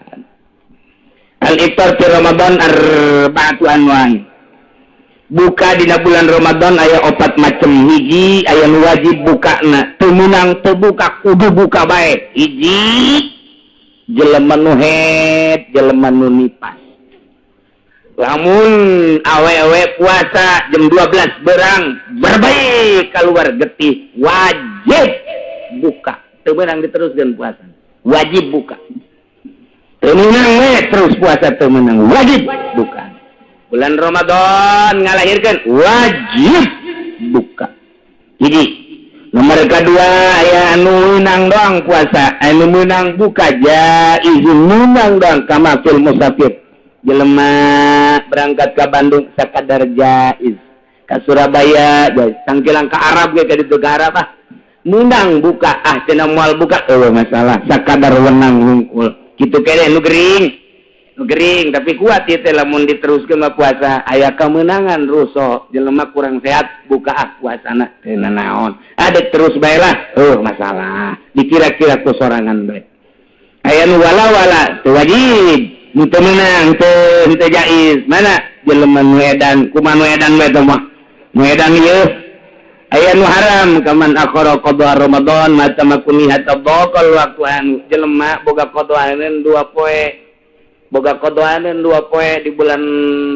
al-iftar fi Ramadan arba'atu anwan. Buka dina bulan Ramadan aya opat macem. Hiji, aya nu wajib bukana, teu meunang teu buka, kudu buka bae. Hiji, jelema nu haid, jelema nu nipas. Lamun awewe puasa jam 12 berang berbaik keluar getih, wajib buka, teu meunang diteruskeun puasa, wajib buka. Teu meunang we terus puasa, teu meunang, wajib buka. Bulan Ramadan ngalahirkan, wajib buka. Jadi nomor kedua, aya anu meunang doang puasa, anu meunang buka, jaizun, meunang doang, kama fil musafir, jelema berangkat ke Bandung sakadar jaiz. Ka Surabaya, sangkilang ka Arab ge, ka ditu ka Arab ah. Meunang buka ah cenah, moal buka euweuh masalah, sakadar wenang hungkul. Kitu keneh nu gering. Nu gering tapi kuat ieu teh, lamun diteruskeun mah puasa aya kemenangan ruso. Jelema kurang sehat, buka ah puasana, teu naon. Ada terus bae lah, oh masalah. Dikira-kira ku sorangan bae. Aya nu wala-wala teu wajib, nu teu meunang, teu teu jaiz. Mana jelema nu edan, kumaha nu edan bae teh mah. Nu edan ieu aya nu haram, kaman akhara qada Ramadan mata makuni hatta dhaqal waktu, anu jelema boga qadaaneun 2 poe, boga qadaaneun 2 poe di bulan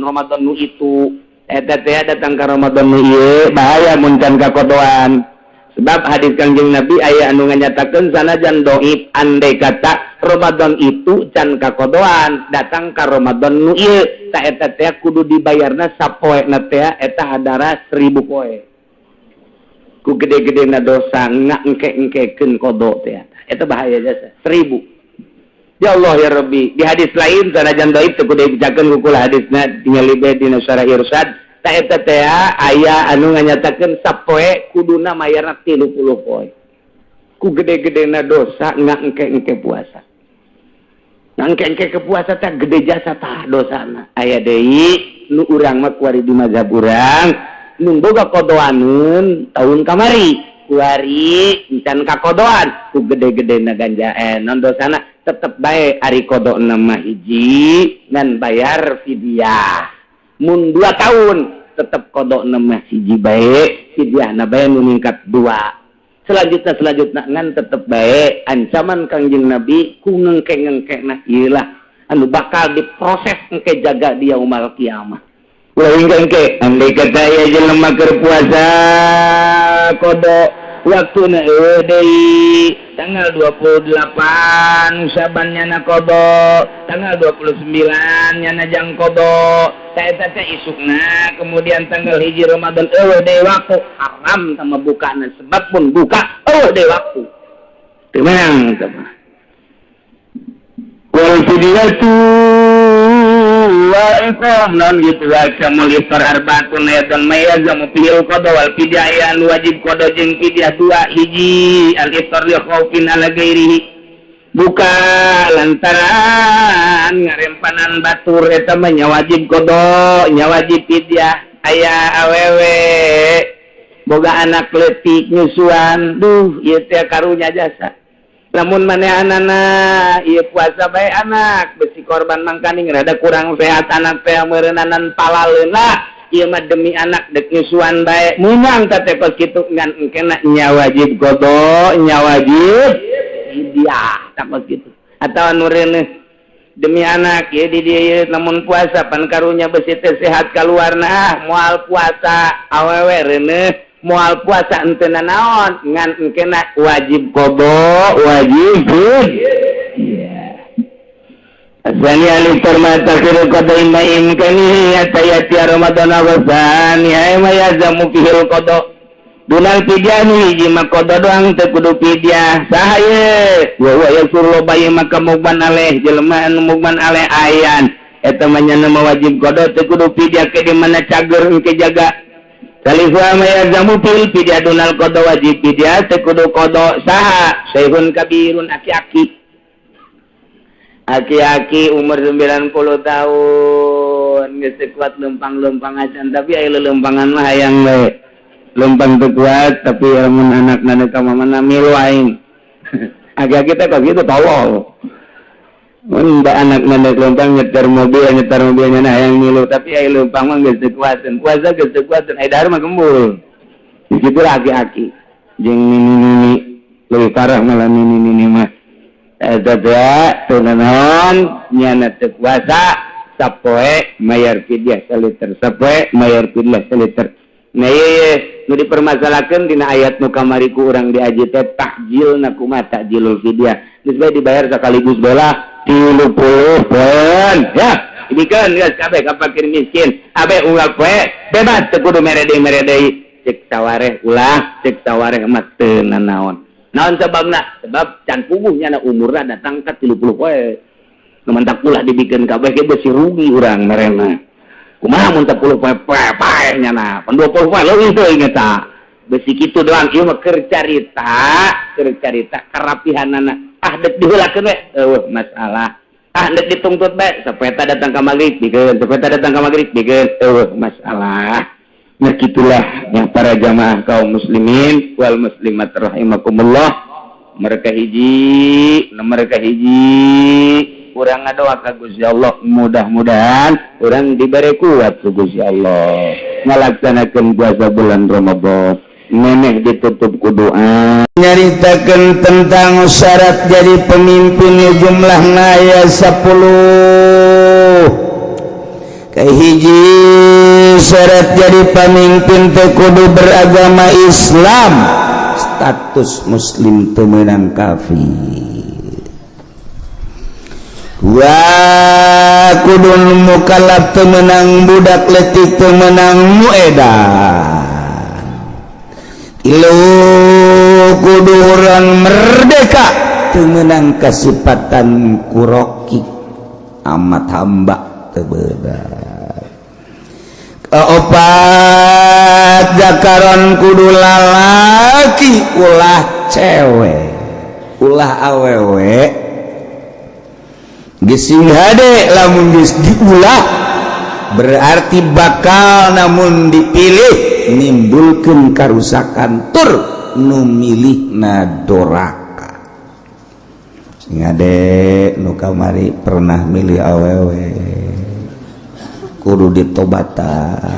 Ramadan nu itu, eta teh datang ka Ramadan nu ieu bahaya mun can kakodoan. Sebab hadis Kangjeng Nabi aya anu nganyatakeun, sanajan doib, andai kata Ramadan itu can kakodoan datang ka Ramadan nu ieu, ta eta teh kudu dibayarna sapoe na teh eta hadara 1000 poe, ku gede-gede na dosa nggak engke-engkekeun kodo teh. Eta bahaya jasa 1000. Ya Allah ya Rabbi. Di hadis lain, sanajan doib teu kudu dibacakeun ku kula hadisna, tingali bae dina Syarah Irsyad. Ta eta teh aya anu nganyatakeun sapoe kuduna mayarna 30 poe, ku gede-gedena dosa nggak engke-engke puasa. Engke-engke ke puasa teh gede jasa tah dosana. Aya deui nu urang mah kuari di mazhab urang, nu boga kodoaneun tahun kamari, kuari encan kakodoan, ku gede-gedena ganja non dosana tetep bae. Ari kodo mah hiji dan bayar fidyah. Mun 2 tahun tetep kodo mah hiji bae, fidyah na bae nu ningkat dua. Selanjutnya, selanjutnya ngan tetep bae ancaman Kangjeng Nabi ku ngengke-ngengke nah ieu lah anu bakal diproses engke jaga di yaumul kiamah. Ulah engke. Andai kata ya jelema keur puasa kodo, waktuna euweuh deui, tanggal 28 Syaban nyana kodo, tanggal 29 nyana jang kodo, ta eta teh isukna kemudian tanggal 1 Ramadan euweuh deui waktu, haram sama bukana, sebab pun buka euweuh deui waktu, teu meunang teh mah. Wal fidyatu wa iqam non gitu wa kamul iftar arbaatun ayatan ma yalzamu fihil qada wal fidyah, anu wajib qada jeung fidyah dua. Hiji, al iftar li khaufin ala ghairihi, buka lantaran ngarempanan batur, eta mah nya wajib qada, nya wajib fidyah. Aya awewe boga anak leutik nyusuan, duh ieu teh karunya jasa. Lamun manehanana ieu puasa bae, anak besi korban, mangkaning rada kurang sehat anak teh meureunnanan palaleuna, ieu mah demi anak dek nyusuan bae, meunang teh kos kitu, ngan engkena nya wajib qada, nya wajib fidyah tah kos kitu. Atawa nu reuneuh demi anak ieu di dieu, lamun puasa pan karunya besi teh sehat kaluarna, ah moal puasa. Awewe reuneuh moal puasa henteu naon, ngan engkena wajib qada, wajib iya. Asani aliftar ma takhiru qada imma imkani hatta yati Ramadan wa tsani ay ma yalzamu fihil qada dunal fidyah. Hiji mah qada doang, teu kudu fidyah. Saha ye? Wa huwa yasur, loba ieu maka mugman aleh, jelema anu mugman aleh ayan, eta mah nyana mah wajib qada, teu kudu fidyah, ke di mana cager engke jaga. Salisu ma yalzamu fil fidyah dunal qada, wajib fidyah, teu kudu qada. Saha? Syekhun kabirun, aki-aki, aki-aki umur 90 tahun geus teu kuat lempang-lempang acan, tapi aya lelempangan mah hayang we lempang, teu kuat, tapi lamun anak nana ka mamana milu aing. Aki-aki teh kok gitu, tolol. Mun da anak nana lempang nyetir mobil, nyetir mobilnya na hayang milu, tapi aya lempang mah geus teu kuateun, puasa geus teu kuateun, aya dahar mah gembul. Kitu lah aki-aki jeung nini-nini, lebih parah malah nini-nini mah. Eta teh teu nanaon, nyana teu kuasa, sapoe mayar fidyah saliter, sapoe mayar fidyah saliter. Nah ieu nu dipermasalahkeun dina ayat nu kamari ku urang diaji teh, takjil na kumaha, takjilul fidyah geus bae dibayar sekaligus bola 30 poeun ya. Ini kan geus kabeh ka fakir miskin abe unggal poe bebas, teu kudu mere deui, mere deui. Cek sawareh ulah, cek sawareh mah teu nanaon. Naon sebabna? Sebab can puguh nyana umurna datang ka 30 poe. Nu mantak ulah dibikeun kabeh ge besi rugi urang merena. Kumaha mun 10 poe paeh nyana? Pan 20 poe leuwih teuing eta. Besi kitu doang ieu mah keur carita karapihanana. Ah, dek diheulakeun we, eueuh masalah. Ah, dek ditungtut bae, sapeta datang ka magrib bikeun, sapeta datang ka magrib bikeun, eueuh masalah. Nah, gitulah yang para jamaah kaum muslimin wal muslimat rahimakumullah. Mereka hiji, mereka hiji, urang ngadoa ka Gusti Allah, mudah-mudahan urang diberi kuat ku Gusti Allah ngalaksanakeun puasa bulan Ramadan. Neneh ditutup ku doa. Nyaritakan tentang syarat jadi pemimpin, jumlah aya 10. Kahiji, syarat jadi pemimpin teh kudu beragama Islam, status muslim teu meunang kafir. Dua, kudu mukallaf, teu meunang budak letik, teu meunang nu edan. Tilu, kudu urang merdeka, teu meunang kasipatan ku rokik, amat hamba teu beunang. Keopat, zakaron, kudu lalaki, ulah cewek, ulah awewe. Gesing hade lamun geus diulah, berarti bakal namun dipilih nimbulkeun karusakan tur nu milihna doraka. Sing hade nu kamari pernah milih awewe, kudu ditobatan.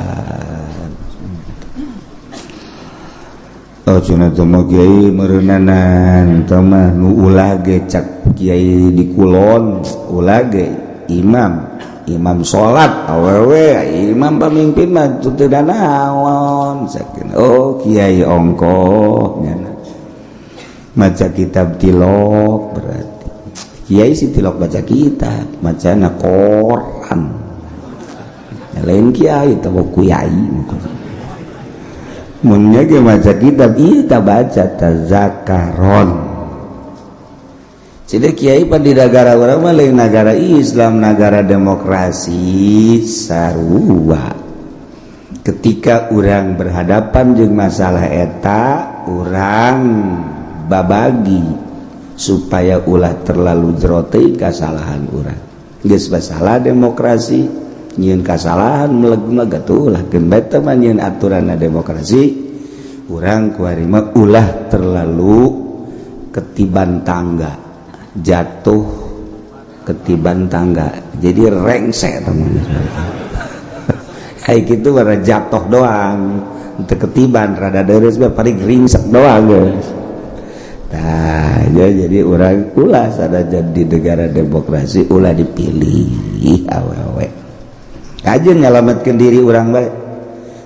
Oh, cenah teh mah kiai meureunnanan teh mah nu ulah ge, cak kiai di kulon, ulah ge imam, imam salat awewe, imam pamimpin mah teu naon sakin. Oh, kiai ongkoh nyana maca kitab tilok, berarti kiai si tilok baca kitab, macana koran. Ya, lain kiai atau kiai munnya ge maca kitab, iya tak baca tazakaron. Jadi kiai pan di negara urang mah lain negara Islam, negara demokrasi sarua. Ketika urang berhadapan jeung masalah eta, urang babagi supaya ulah terlalu jero teuing kasalahan urang. Geus masalah demokrasi, nyieun kasalahan meleg-meleg atuh ulah keun bae teh mah nyieun aturanna demokrasi. Urang kuari mah ulah terlalu ketiban tangga, jatuh ketiban tangga, jadi rengsek teman. Kayak gitu bara jatuh doang untuk ketiban rada deres mah paling ringsek doang, guys. Nah ya, jadi urang ulah sada jadi negara demokrasi ulah dipilih awewe aja, nyelamatkan diri urang bae.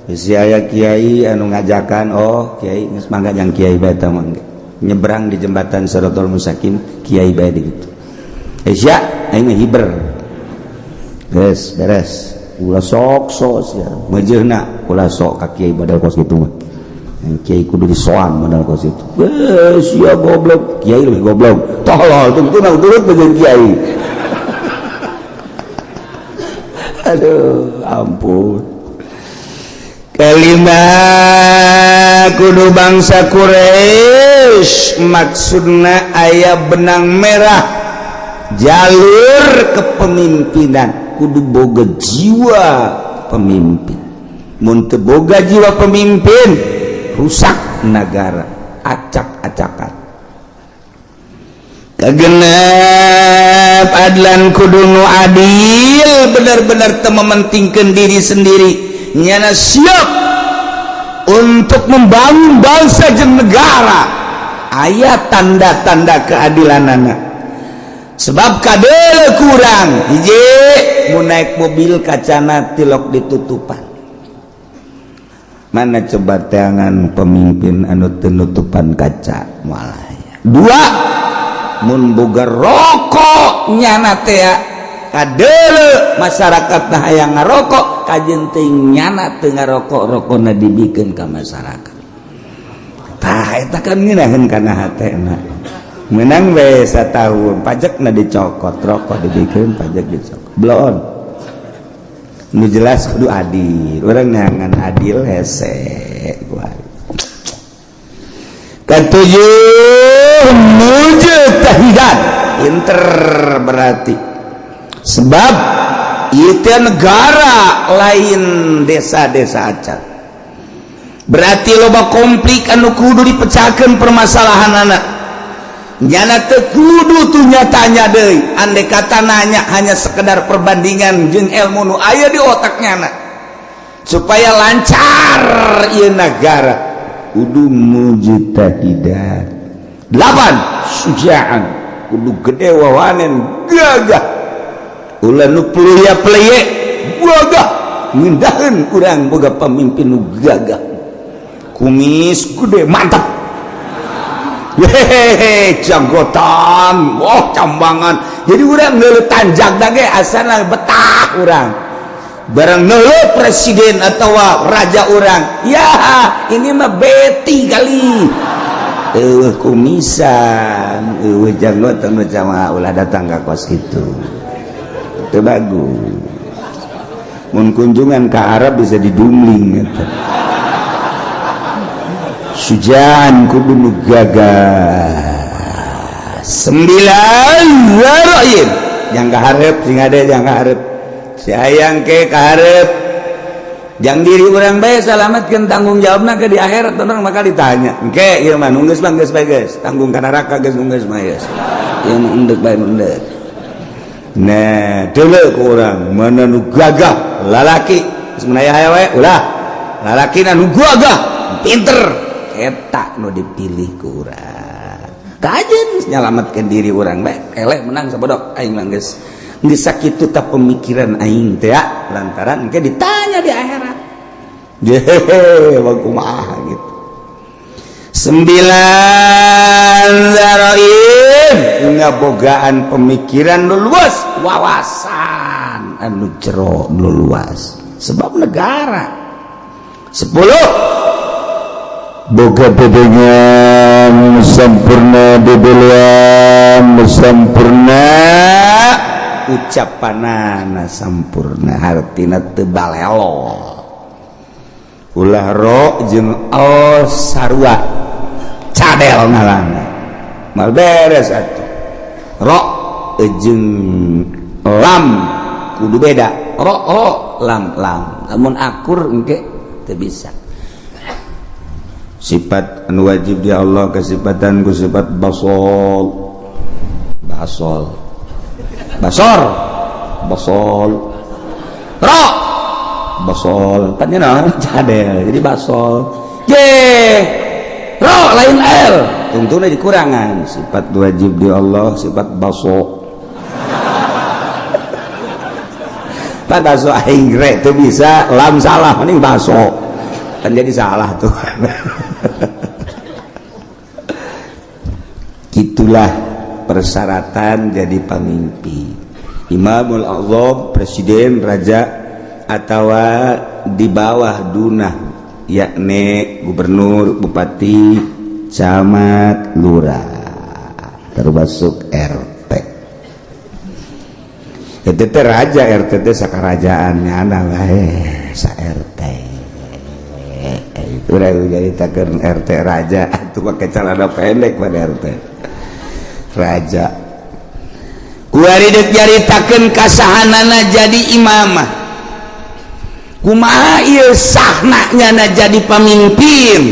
Bisi aya kiai anu ngajakan, oh kiai geus mangga yang kiai bae teh mangga nyebrang di jembatan Siratal Mustaqim, kiai bae di gitu. Eh sia, aing mah hiber. Geus beres. Ulah sok sok sia. Meujeuhna ulah sok ka kiai badal kos kitu mah. Yang kiai kudu disoan modal kos itu. Eh sia goblok, kiai lebih goblok. Tolol tuh mah turut bagian kiai. Aduh, ampun. Kelima, kudu bangsa Quraisy, maksudna aya benang merah jalur kepemimpinan, kudu boga jiwa pemimpin. Mun teu boga jiwa pemimpin, rusak negara, acak-acakan. Kagenep, adlan, kudu nu adil, benar-benar teu mementingkan diri sendiri, nyana siap untuk membangun bangsa jeung negara. Aya tanda-tanda keadilanana, sebab kadele kurang hiji, mau naik mobil kacana tilok ditutupan. Mana coba teangan pemimpin anu teu nutupan kaca? Malah dua, mun boga rokok nyana teh kadele masyarakat nah hayang ngarokok, kajen teuing nyana teu ngarokok, rokona dibikeun ka masyarakat. Tah, eta kan ngeunaheun kana hatena. Menang we satahun, pajakna dicokot, rokok dibikeun, pajak dicokot, bloon. Nu jelas kudu adil, urang neangan adil hese. Ketujuh, mujtahidan, pinter berarti. Sebab itu negara lain desa-desa acan. Berarti loba konflik anu kudu dipecahkan permasalahan anak. Nyana teu kudu tuh nyatanya deui. Andai kata nanya hanya sekedar perbandingan jeung ilmu nu aya di otaknya anak. Supaya lancar ieu negara. Kudu mujtahidan. 8, sujaan, kudu gede wawanen gagah. Ulah nu peluya peleye gagah ngindaheun urang boga pamimpin nu gagah. Kumis gede mantap. Hehehe, janggotan, wah cambangan. Jadi urang ngeuleuh tanjak ge asana betah urang. Barang ngeuleuh presiden atau raja urang, ya ini mah beti kali. Eueuh kumisan, eueuh janggotan jamaah ulah datang ka kos kitu. Teu bagus. Mun kunjungan ka Arab bisa didumling eta. Sujan kudu nu gagah. 9, ra'yin. Jang kaharep sing ade jang kaharep. Si hayang ke kaharep. Jang diri urang bae salamatkeun tanggung jawabna ke di akhirat urang bakal ditanya. Engke ieu mah nu geus mah geus bae geus, tanggung ka neraka geus nu geus mah geus. Ieu mah endek bae endek. Nah, deuleu ku urang mana nu gagah lalaki geus menaya aya wae ulah. Lalakina nu gagah pinter eta nu dipilih ku urang. Kajen nyalametkeun diri urang bae eleh menang sabodok aing mah geus. Geus sakitu ta pemikiran aing teh ya, lantaran engke ditanya di akhirat. Jehe, kumaha gitu. 9, zaraim, ngabogaan pemikiran nu luas, wawasan anu jero nu luas. Sebab negara. 10, boga bebengan sempurna, bebelian sempurna, ucapanana sampurna, hartina teu balelo. Ulah ro jeung al sarua cadel ngalana mal beres atuh. Ro jeung lam kudu beda, ro ro lam lam, lamun akur engke teu bisa. Sifat anu wajib di Allah kesifatan ku sifat basol, basol, basor, basol, ro basol, tanya naon cadel jadi basol. J ro lain l tungtuna dikurangan. Sifat wajib di Allah sifat baso. Pak baso aing re teu bisa lam salah mending baso kan jadi salah tuh. Itulah persyaratan jadi pemimpin. Imamul Azam, presiden, raja, atau di bawah dunah, yakni gubernur, bupati, camat, lurah, termasuk RT. Itu teh raja, RT teh sakarajaan nyana bae sa RT. Itu udah jadi takeun RT raja, atuh pakai celana pendek pada RT. Raja. Kuari deuk nyaritakeun kasahanana jadi imamah. Kumaha ieu sahna nyana jadi pamimpin?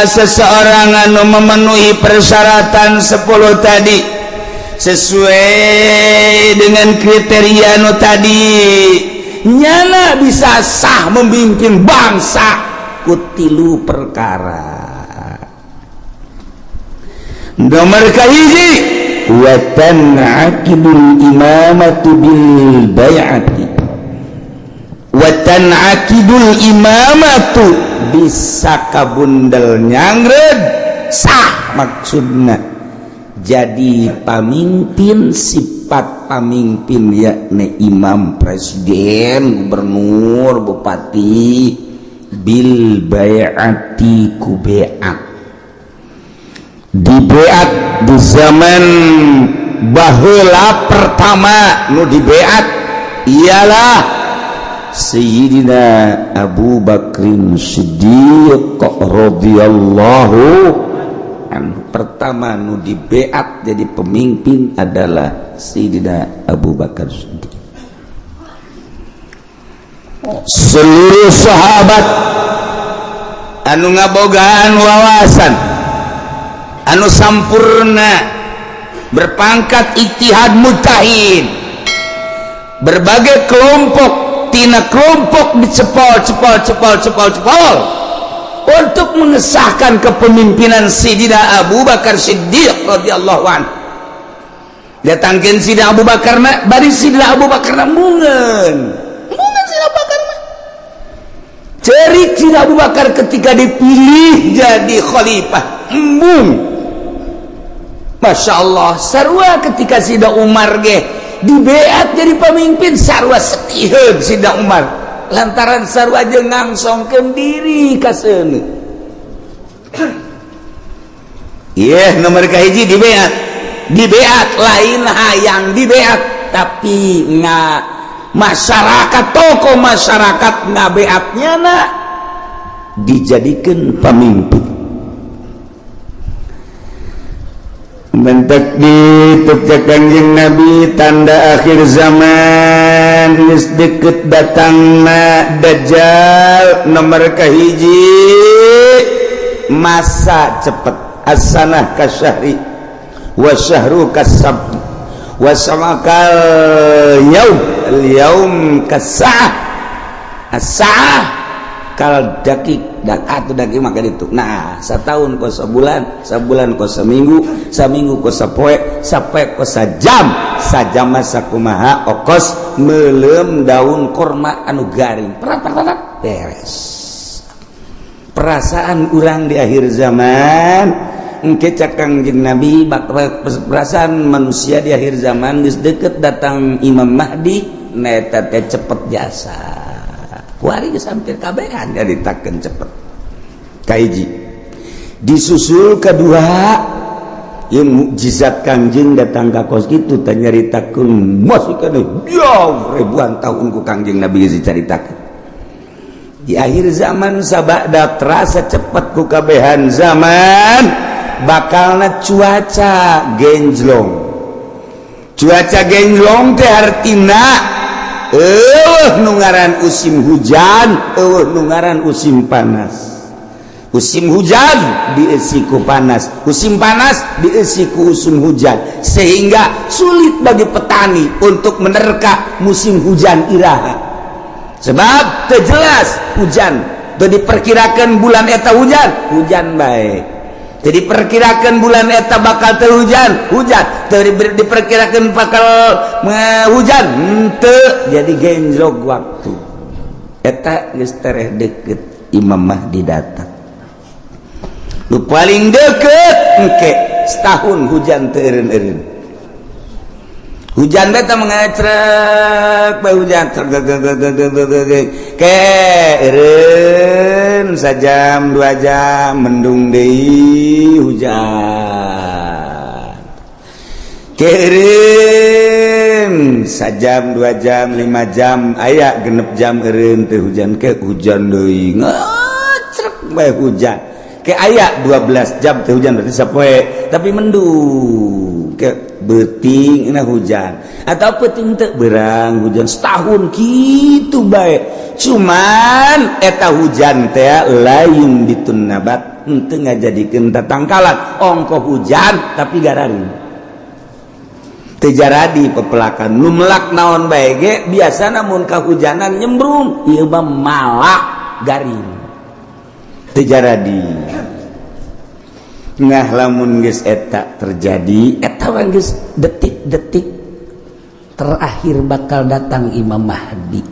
Seseorang anu memenuhi persyaratan 10 tadi sesuai dengan kriteria nu tadi, nyana bisa sah memimpin bangsa ku tilu perkara. Nomor kahiji, wa tan'aqidul imamatu bil bai'ati. Wa tan'aqidul imamatu bisa kabundel nyangred sah maksudna jadi pamimpin, sifat pamimpin yakni imam, presiden, gubernur, bupati, bil bai'ati ku bai'at. Dibeat di zaman baheula pertama nu dibeat Ialah Sayyidina Abu Bakrin Siddiq radhiyallahu anhu. Pertama nu dibeat jadi pemimpin adalah Sayyidina Abu Bakar Siddiq. Seluruh sahabat anu ngabogaan wawasan anu sampurna, berpangkat ijtihad mujtahid, berbagai kelompok, tina kelompok dicepol cepol cepol cepol cepol untuk mengesahkan kepemimpinan Sayyidina Abu Bakar Siddiq radhiyallahu anhu. Datangkeun Sayyidina Abu Bakar na, bari Sayyidina Abu Bakar na mungeun mungeun. Sayyidina Abu Bakar mah cerik. Sayyidina Abu Bakar ketika dipilih jadi khalifah embung. Masya Allah, sarua ketika Sayyidina Umar ge dibeat jadi pemimpin, sarua setiheun Sayyidina Umar, lantaran sarua jeung ngangsongkeun diri ka seuneu. Iya, nomor kahiji dibeat, dibeat lain hayang dibeat, tapi nggak masyarakat, tokoh masyarakat ngabeatnya nak dijadikan pemimpin. Mentek di Kangjeng Nabi, tanda akhir zaman geus deket datangna Dajjal, nomor kahiji masa cepet, as-sanah kasyahri wa syahru kasab wa samakal yaum al yaum kasa'ah as-sa'ah kal dakik dan atau dakik. Maka itu, nah, setahun kos sebulan, sebulan kos seminggu, seminggu kos sapoe, sapoe kos sajam, sajam masa kumaha okos melem daun korma anu garing, perat perat beres. Perasaan urang di akhir zaman engke, cak Kangjeng Nabi, perasaan manusia di akhir zaman geus deket datang Imam Mahdi, neta teh cepet jasa. Kuari geus hampir kabehan nyaritakeun cepet. Kahiji disusul kedua yang mukjizat Kangjeng datang ka kos kitu teh, nyaritakeun masih kana jauh ribuan tahun ku Kangjeng Nabi geus dicaritakeun. Di akhir zaman sabada terasa cepet ku kabehan zaman, bakalna cuaca genjlong. Cuaca genjlong teh artina eueuh nu ngaran musim hujan, eueuh nu ngaran musim panas. Musim hujan diisi ku panas, musim panas diisi ku musim hujan, sehingga sulit bagi petani untuk menerka musim hujan iraha, sebab terjelas hujan. Teu diperkirakan bulan eta hujan, hujan baik. Jadi perkirakan bulan eta bakal teu hujan, hujan. Teu diperkirakan bakal hujan, henteu. Jadi genjlok waktu eta geus tereh deket Imam Mahdi datang. Nu paling deket engke setahun hujan teu eureun-eureun. Hujan beta mengecrek bae, hujan ke eureun sajam 2 jam, mendung deui, hujan ke eureun sajam 2 jam, 5 jam, aya 6 jam eureun teu hujan, ke hujan deui, ngecrek bae hujan, ke aya 12 jam teu hujan, berarti sapoe tapi mendung, ke beuting na hujan atau peuting teu berang hujan. Setahun gitu bae, cuman eta hujan teh lain bitun nabat, henteu ngajadikeun tatangkalan. Ongko hujan tapi gararing, teu jaradi pepelakan. Nu melak naon bae ge biasana mun kahujanan nyembrung, ieu mah malak garing, teu jaradi. Nah, lamun geus eta terjadi, eta geus detik-detik terakhir bakal datang Imam Mahdi.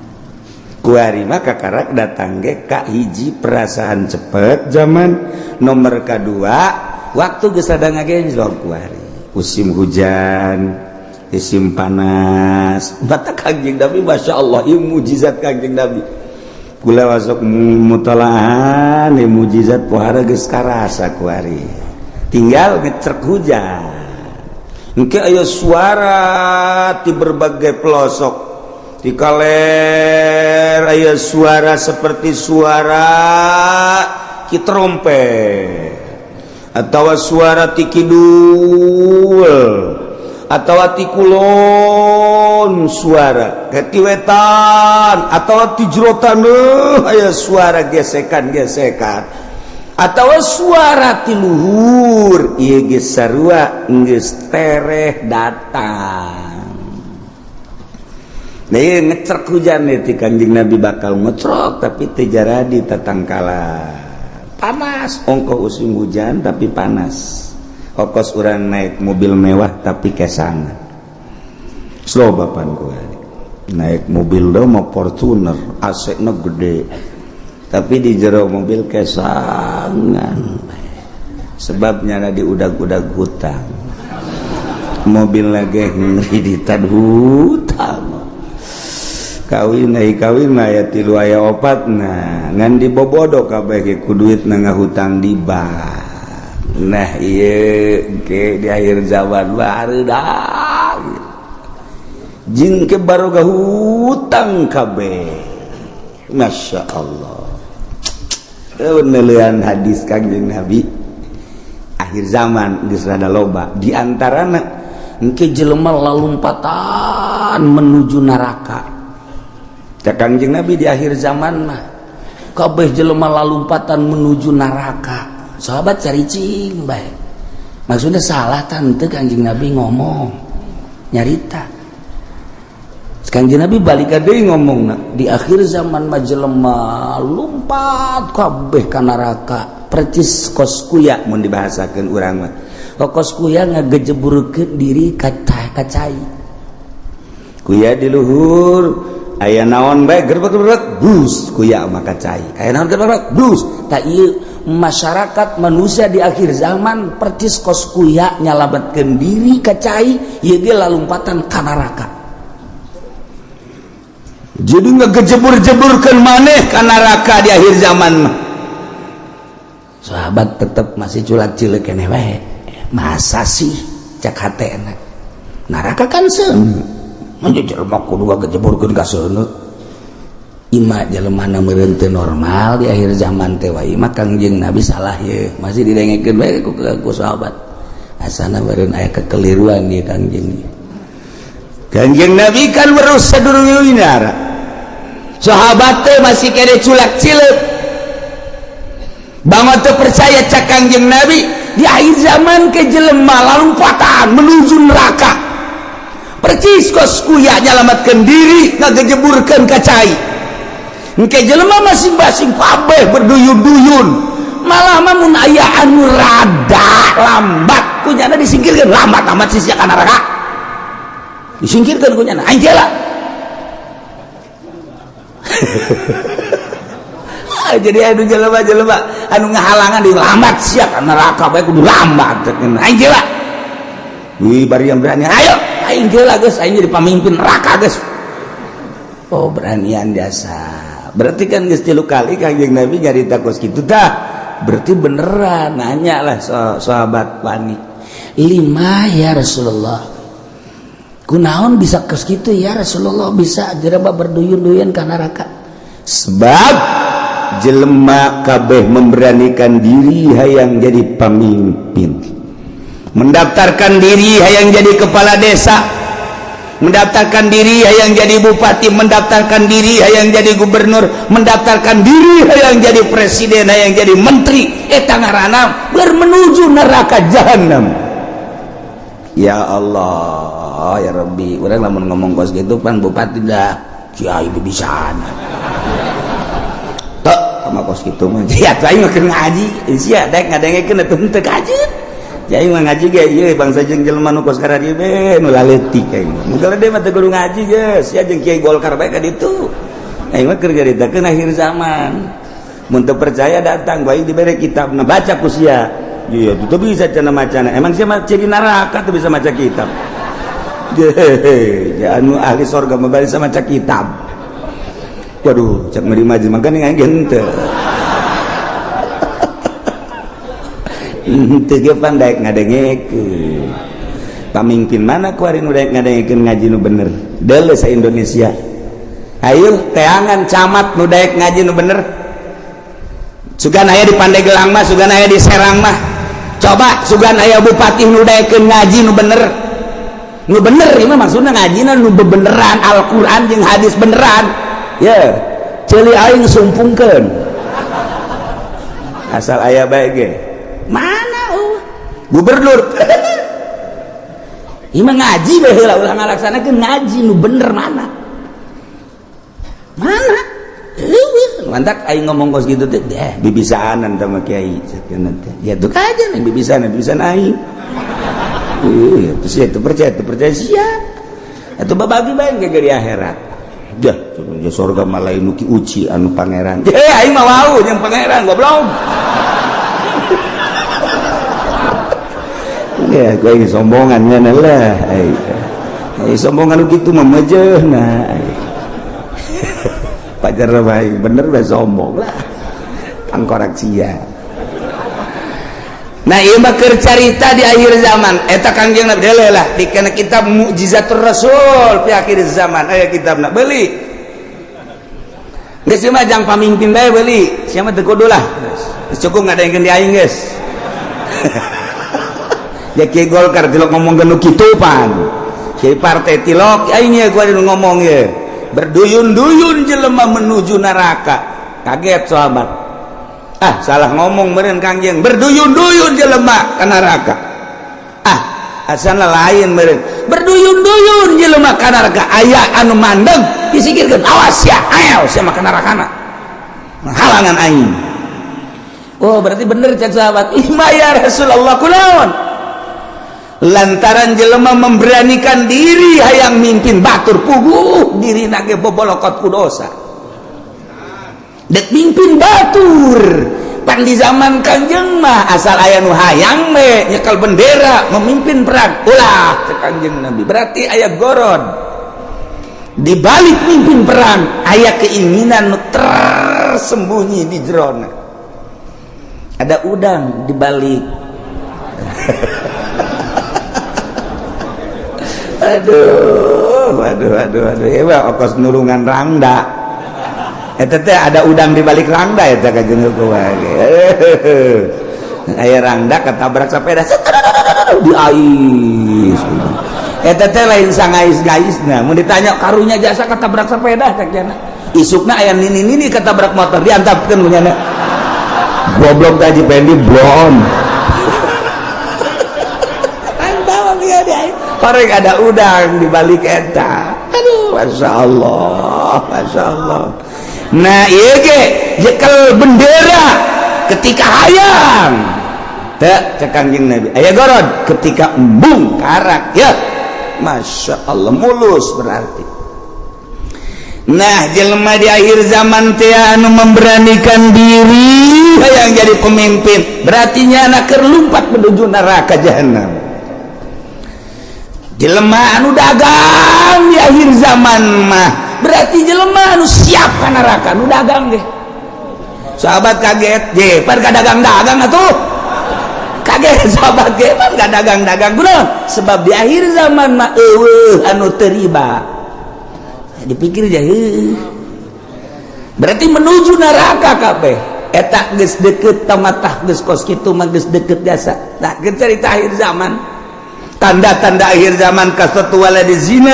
Kuari mah kakarak datang ge ka hiji perasaan cepet zaman, nomor kedua waktu geus rada ngagenjlok. Kuari musim hujan, musim panas. Batak Kangjeng Nabi, Masya Allah, ieu mujizat Kangjeng Nabi. Kula masuk mutolaah ieu mujizat pohara geus karasa. Kuari tinggal ngecrek hujan, engke aya suara di berbagai pelosok. Di kaler aya suara seperti suara ki trompet atau suara ti kidul atau ti kulon, suara ti wetan atau ti jero taneuh aya suara gesekan-gesekan atau suara ti luhur, ieu geus sarua geus tereh datang. Nah, ieu ngecrek hujan nih ti Kanjeng Nabi bakal ngecrok, tapi teu jaradi tatangkala panas. Ongkoh musim hujan tapi panas, kos urang naik mobil mewah tapi kesangan. Slow bapan gue naik mobil do mau Fortuner, AC na gede, tapi di jero mobil kesangan, sebabnya di udag-udag hutang mobil lagi ngreditan hutang. Kawin ai kawin mah aya tilu, aya opat, nah ngan dibobodo kabeh ge ku duit na ngahutang di bank. Nah, ieu ke di akhir zaman barudak jeung ke baroga hutang kabeh. Masya Allah, penelian hadis Kangjeng Nabi akhir zaman geus rada loba, di antarana engke jelema lalumpatan menuju neraka. Cak Kangjeng Nabi di akhir zaman mah kabeh jelema lalumpatan menuju neraka. Sahabat caricing bae, maksudnya salah tante Kangjeng Nabi ngomong nyarita. Kangjeng Nabi balik deui ngomong, di akhir zaman mah jelema lumpat kabeh ka neraka percis kos kuya. Mun dibahasakeun urang mah kos kuya ngagejeburkeun diri ka cai. Kuya di luhur aya naon bae gerbek-gerbek bus, kuya maka cai aya naon gerbek bus. Tak, ieu masyarakat manusia di akhir zaman percis kos kuya nyalametkeun diri ka cai, ieu ge lalumpatan ka neraka. Jadi ngegejeburjeburkeun maneh ka neraka di akhir zaman mah. Sahabat tetep masih culak cilik keneh wae, masa sih cak hatena neraka kan seuneu, mun jelema kudu ngagejeburkeun ka seuneu ima jelema na meureun teu normal di akhir zaman teh wae mah Kangjeng Nabi salah ye. Masih didengekeun bae ku sahabat, asana meureun aya kekeliruan ieu Kangjeng. Kangjeng Nabi kan weruh sadurunge, sahabat teh masih kene culak cilik banget teu percaya. Cak Kangjeng Nabi di akhir zaman ke jelema lalumpatan menuju neraka percis kos kuya nyalamatkeun diri ngagejeburkeun ka cai. Engke jelema masing-masing kabeh berduyun-duyun, malah mah mun aya anu rada lambat kunyana disingkirkeun, lambat amat sih ka neraka, disingkirkeun kunyana, aing lah. Jadi anu jelema-jelema anu ngahalangan di lambat sia ka neraka bae kudu lambat, aing lah. Wih, bari yang berani, ayo aing lah geus, aing jadi pamimpin neraka geus. Oh, beranian jasa berarti kan geus tilu kali Kangjeng Nabi nyarita kos kitu tah, berarti beneran. Nanya lah sahabat wani. Lima ya Rasulullah, kunaon bisa kos kitu ya Rasulullah, bisa jelema berduyun-duyun ka neraka? Sebab jelema kabeh memberanikan diri hayang jadi pemimpin, mendaftarkan diri hayang jadi kepala desa, mendaftarkan diri hayang jadi bupati, mendaftarkan diri hayang jadi gubernur, mendaftarkan diri hayang jadi presiden, hayang jadi menteri. Eta ngaranna bermenuju neraka jahanam. Ya Allah ya Rabbi, urang lamun ngomong kos gitu pan bupati dah kiai bisa tok sama kos gitu mah. Ya aing mah keur ngaji sia dek ngadengekeun atuh henteu kajeun. Jadi mah ngaji ge ieu bangsa jeung jelema nu kos kararieu be nu laletik aing mah. Mun gede mah teu kudu ngaji geus, sia jeung kiai Golkar bae ka ditu. Aing mah keur nyaritakeun akhir zaman. Mun teu percaya datang bae dibere kitab, nah baca ku sia. Iya, teu bisa cenah macana. Emang sia mah ciri neraka teu bisa maca kitab. Hehehe, anu ahli sorga mah bisa maca kitab. Waduh, cek meri majelis makanya aing henteu. Henteu ge pan daek ngadengekeun. Pamimpin mana kuari nu daek ngadengekeun ngaji nu bener? Deuleu sa Indonesia. Hayu teangan camat nu daek ngaji nu bener. Sugan aya di Pandeglang mah, sugan aya di Serang mah. Coba sugan aya bupati nu daekeun ngaji nu bener. Nu bener ieu mah maksudna ngajina nu bebeneran Al-Qur'an jeung hadis beneran. Ye, ceuli aing sumpungkeun. Asal aya bae ge. Mana eueuh? Gubernur. Ieu mah ngaji bae heula, ulah ngalaksanakeun ngaji nu bener mana? Mana? Eueuh, mantak aing ngomong kos kitu teh deh bibisaanan sama kiai sakeuna teh. Ya tuh aja nih bibisaanan, bibisaan aing. Iya, terus ya itu percaya, itu percaya siap. Atau babagi bae ge di akhirat. Dah, ya surga malah nu ki uci anu pangeran. Eh, aing mah wau jeung pangeran goblok. Ya, gue ini sombongan nya lah. Ai sombongan kitu mah mejeuhna. Pajar bae bener bae sombong lah. Tangkorak sia. Nah, ieu mah keur carita di akhir zaman. Eta Kangjeng Nabi deuleu lah di kana kitab Mukjizatur Rasul fi akhir zaman. Aya kitabna beuli. Geus mah jang pamimpin bae beuli. Sia mah teu kudu lah. Geus cukup ngadengkeun di aing geus. Ya kiai Golkar tilok ngomong nu kitu pan. Kiai partai tilok aing ye gua ngomong ye. Berduyun-duyun jelema menuju neraka. Kaget sahabat. Ah, salah ngomong meureun Kangjeng. Berduyun-duyun jelema ka neraka. Ah, asana lain meureun. Berduyun-duyun jelema ka neraka. Aya anu mandeg disikirkeun, awas ya, ayo sia mah ka nerakana. Halangan aing. Oh, berarti bener cek sahabat. Ima ya Rasulullah kunaon? Lantaran jelema memberanikan diri hayang mimpin batur puguh dirina ge bobolokot ku dosa. Dek mimpin batur pan di zaman Kangjeng mah asal aya nu hayang we nyekel bendera memimpin perang ulah cek Kangjeng Nabi. Berarti aya goron di balik mimpin perang, aya keinginan nu tersembunyi di jerona. Ada udang di balik. Aduh, aduh, aduh, aduh, ya okos nurungan rangda. Eta teh ada udang di balik rangda eta ka jeung kumaha. Aya rangda ketabrak sepeda di ais. Eta teh lain sangais-gaisna. Mun ditanya karunya jasa ketabrak sepeda cek cenah. Isukna aya nini-nini ketabrak motor diantapkeun ku nyana. Goblok teh Haji Pendi blon. Antawang ieu di ais. Korek ada udang di balik eta. Aduh, Masya Allah, Masya Allah. Nah, ieu ge jekel bendera ketika hayang. Teu cek Kangjeng Nabi. Aya gorod ketika embung karak ya. Masya Allah mulus berarti. Nah, jelema di akhir zaman teh anu memberanikan diri hayang jadi pemimpin, berarti nya keur lumpat menuju neraka jahanam. Jelema anu dagang di akhir zaman mah berarti jelema anu siap ka neraka nu dagang ge. Sahabat kaget, je pan ka dagang-dagang atuh. Kaget sahabat ge pan ka dagang-dagang kunaon? Sebab di akhir zaman mah eueuh anu teu riba. Dipikir je heuh. Berarti menuju neraka kabeh. Eta geus deukeut tamatah geus kos kitu mah geus deukeut jasa. Tah geus carita akhir zaman. Tanda-tanda akhir zaman kasatu waladi zina,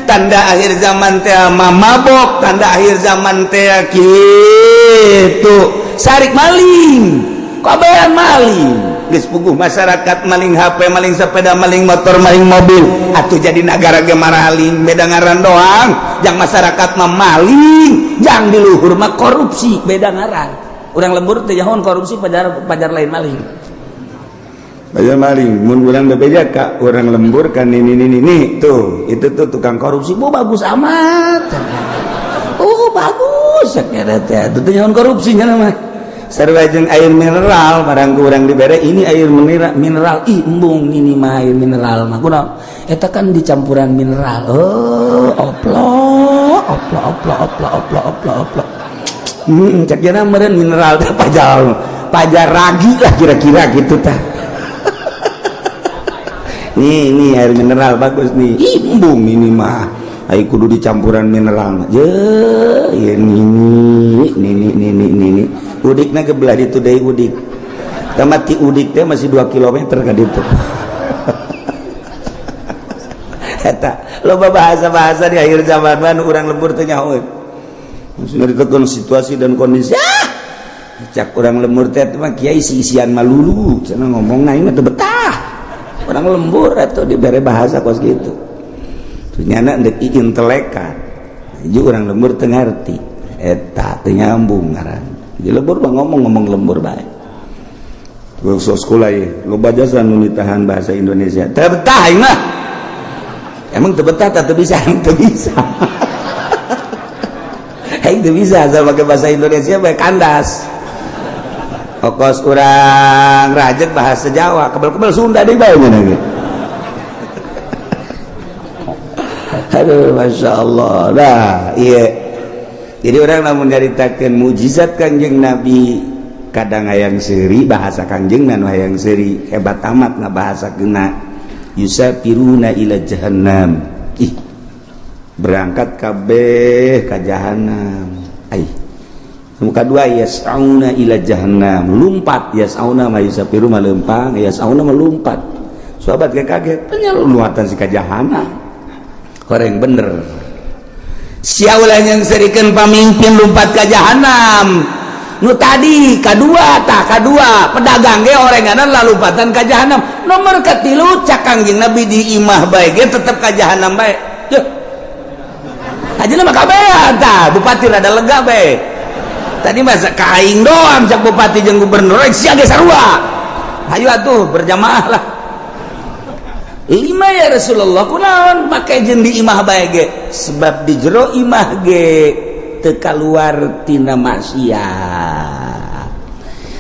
tanda akhir zaman teh mabok, tanda akhir zaman teh kitu sarik maling, kabehan maling. Geus puguh masyarakat maling HP, maling sepeda, maling motor, maling mobil. Atuh jadi nagara ge maraling, beda ngaran doang. Jang masyarakat mah maling, jang di luhur mah korupsi, beda ngaran. Urang lembur teh jahon korupsi pajar, pajar lain maling. Pajar maling, mun urang bebeja ka urang lembur kan ini tuh, itu tuh tukang korupsi, bu bagus amat. Oh bagus, sakira teh. Itu teh jahon korupsinya mah. Sarua jeung air mineral, barang ku urang dibere ini air mineral, ih embung ini mah air mineral mah. Kunaon? Eta kan dicampuran mineral. Oh, oplo, oplo, oplo, oplo, oplo, oplo, oplo. Cek jana meureun mineral teh pajar, pajar ragi lah kira-kira gitu tah. Nih, ini air mineral bagus nih. Ih, embung ini mah. Ai kudu dicampuran mineral. Je, ieu nini nini nini nini. Udikna ke belah ditu deui udik. Tamat ti udik teh masih 2 km ka ditu. Eta loba bahasa-bahasa di akhir zaman mah urang lembur teh nyaho. Maksudna situasi dan kondisi. Ah! Cak urang lembur teh mah kiai isi-isian malulu cenah ngomongna ieu mah teu betah. Urang lembur atuh dibere bahasa kos kitu. Nyana ndek intelekan. Hiji urang lembur teu ngarti. Eta teu nyambung ngaran. Jadi lembur mah ngomong-ngomong lembur bae. Terus sekolah ye, loba jasa nu nitahan bahasa Indonesia. Teu betah aing mah. Emang teu betah teu bisa, teu bisa. Aing teu bisa asal make bahasa Indonesia bae kandas. Okos urang rajek bahasa Jawa, kebel-kebel Sunda deui bae nya ge. Aduh, Masya Allah. Nah, iya. Jadi orang lamun nyaritakeun mujizat Kanjeng Nabi kadang hayang seuri bahasa Kanjeng nu hayang seuri hebat amat ngabahasakeunna yusafiruna ila jahannam. Ih, berangkat kabeh ka jahannam. Ai. Muka dua yas'auna ila jahannam. Lumpat yas'auna ma yusafiru ma leumpang, yas'auna ma lumpat. Sahabat kaget, penyeluatan si ka jahannam. Horeng bener siaulah yang serikan pamimpin lompat ke jahanam nu tadi kadua tah kadua pedagang ge orenganan lalumpatan ka jahanam nomor katilu cak Kangjeng Nabi di imah bae ge tetep ka jahanam bae. Duh ajeuna mah kabehan tah bupati rada lega bae tadi masa ka aing doang cak bupati jeung gubernur sia ge sarua hayu atuh berjamaah lah. Lima ya Rasulullah kunaon make jeung di imah bae ge sebab di jero imah ge teu kaluar tina maksiat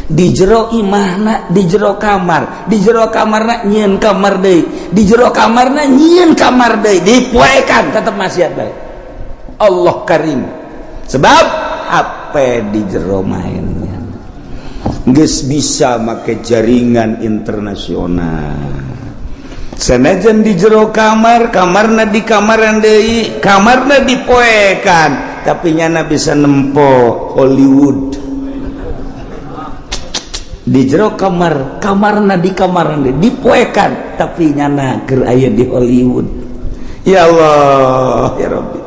di jero imahna di jero kamar di jero kamarna nyieun kamar deui di jero kamarna nyieun kamar deui dipoekan tetep maksiat bae. Allah karim sebab apa di jero mainnya geus bisa make jaringan internasional. Senajan di jero kamar, kamarna di kamaran deui, kamarna dipoekan, tapi nyana bisa nempo Hollywood. Di jero kamar, kamarna di kamaran deui, dipoekan, tapi nyana keur aya di Hollywood. Ya Allah, ya Rabbi.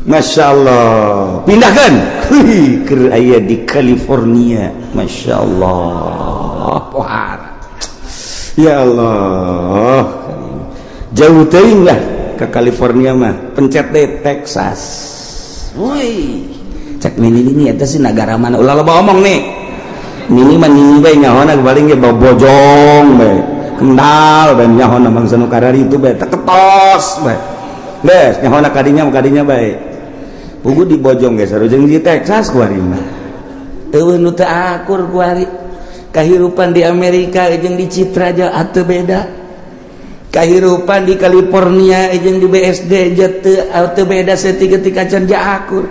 Masya Allah. Pindahkan. Keur aya di California. Masya Allah. Pohara. Ya Allah, jauh teuing lah ke California mah, pencet deh Texas. Woi, cek nini ini eta sih negara mana? Ulah loba omong nih. Nini mah nini bae nyahona paling ge bojong bae. Kendal bae nyahona bangsa nu karari itu bae teketos bae. Geus nyahona kadinya kadinya bae. Pugu di bojong ge sarujeng di Texas kuari mah. Eueuh nu teu akur kuari. Kehidupan di Amerika jeung di Citra aja atau beda, kehidupan di California jeung di BSD aja atau beda seketika can akur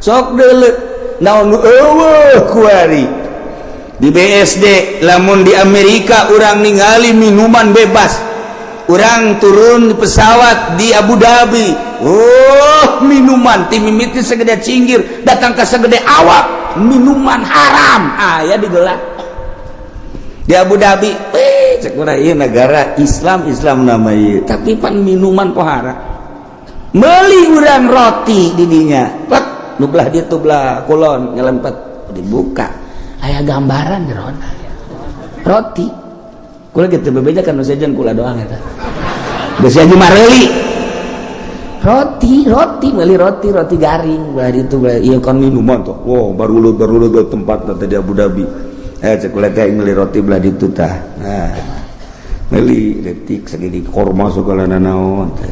sok deuleu naon nu eueuh kuari di BSD. Lamun di Amerika urang ningali minuman bebas, urang turun di pesawat di Abu Dhabi, oh minuman ti mimiti segede cinggir datang ke segede awak minuman haram aya digelar di Abu Dhabi. Cek urang ieu negara Islam, Islam nama ieu tapi pan minuman pohara. Meuli urang roti di dinya plek nu belah dieu tuh belah kulon nyelempet dibuka aya gambaran jerona roti kula gitu bebeja kan nu sejen kula doang eta geus aja mareuli roti roti meuli roti roti garing belah ditu belah ieu kan minuman tuh. Wow, baru baru tempat tadi Abu Dhabi. Cek kula teh meuli roti belah ditu tah. Nah, meuli detik segini korma segala nanaon teh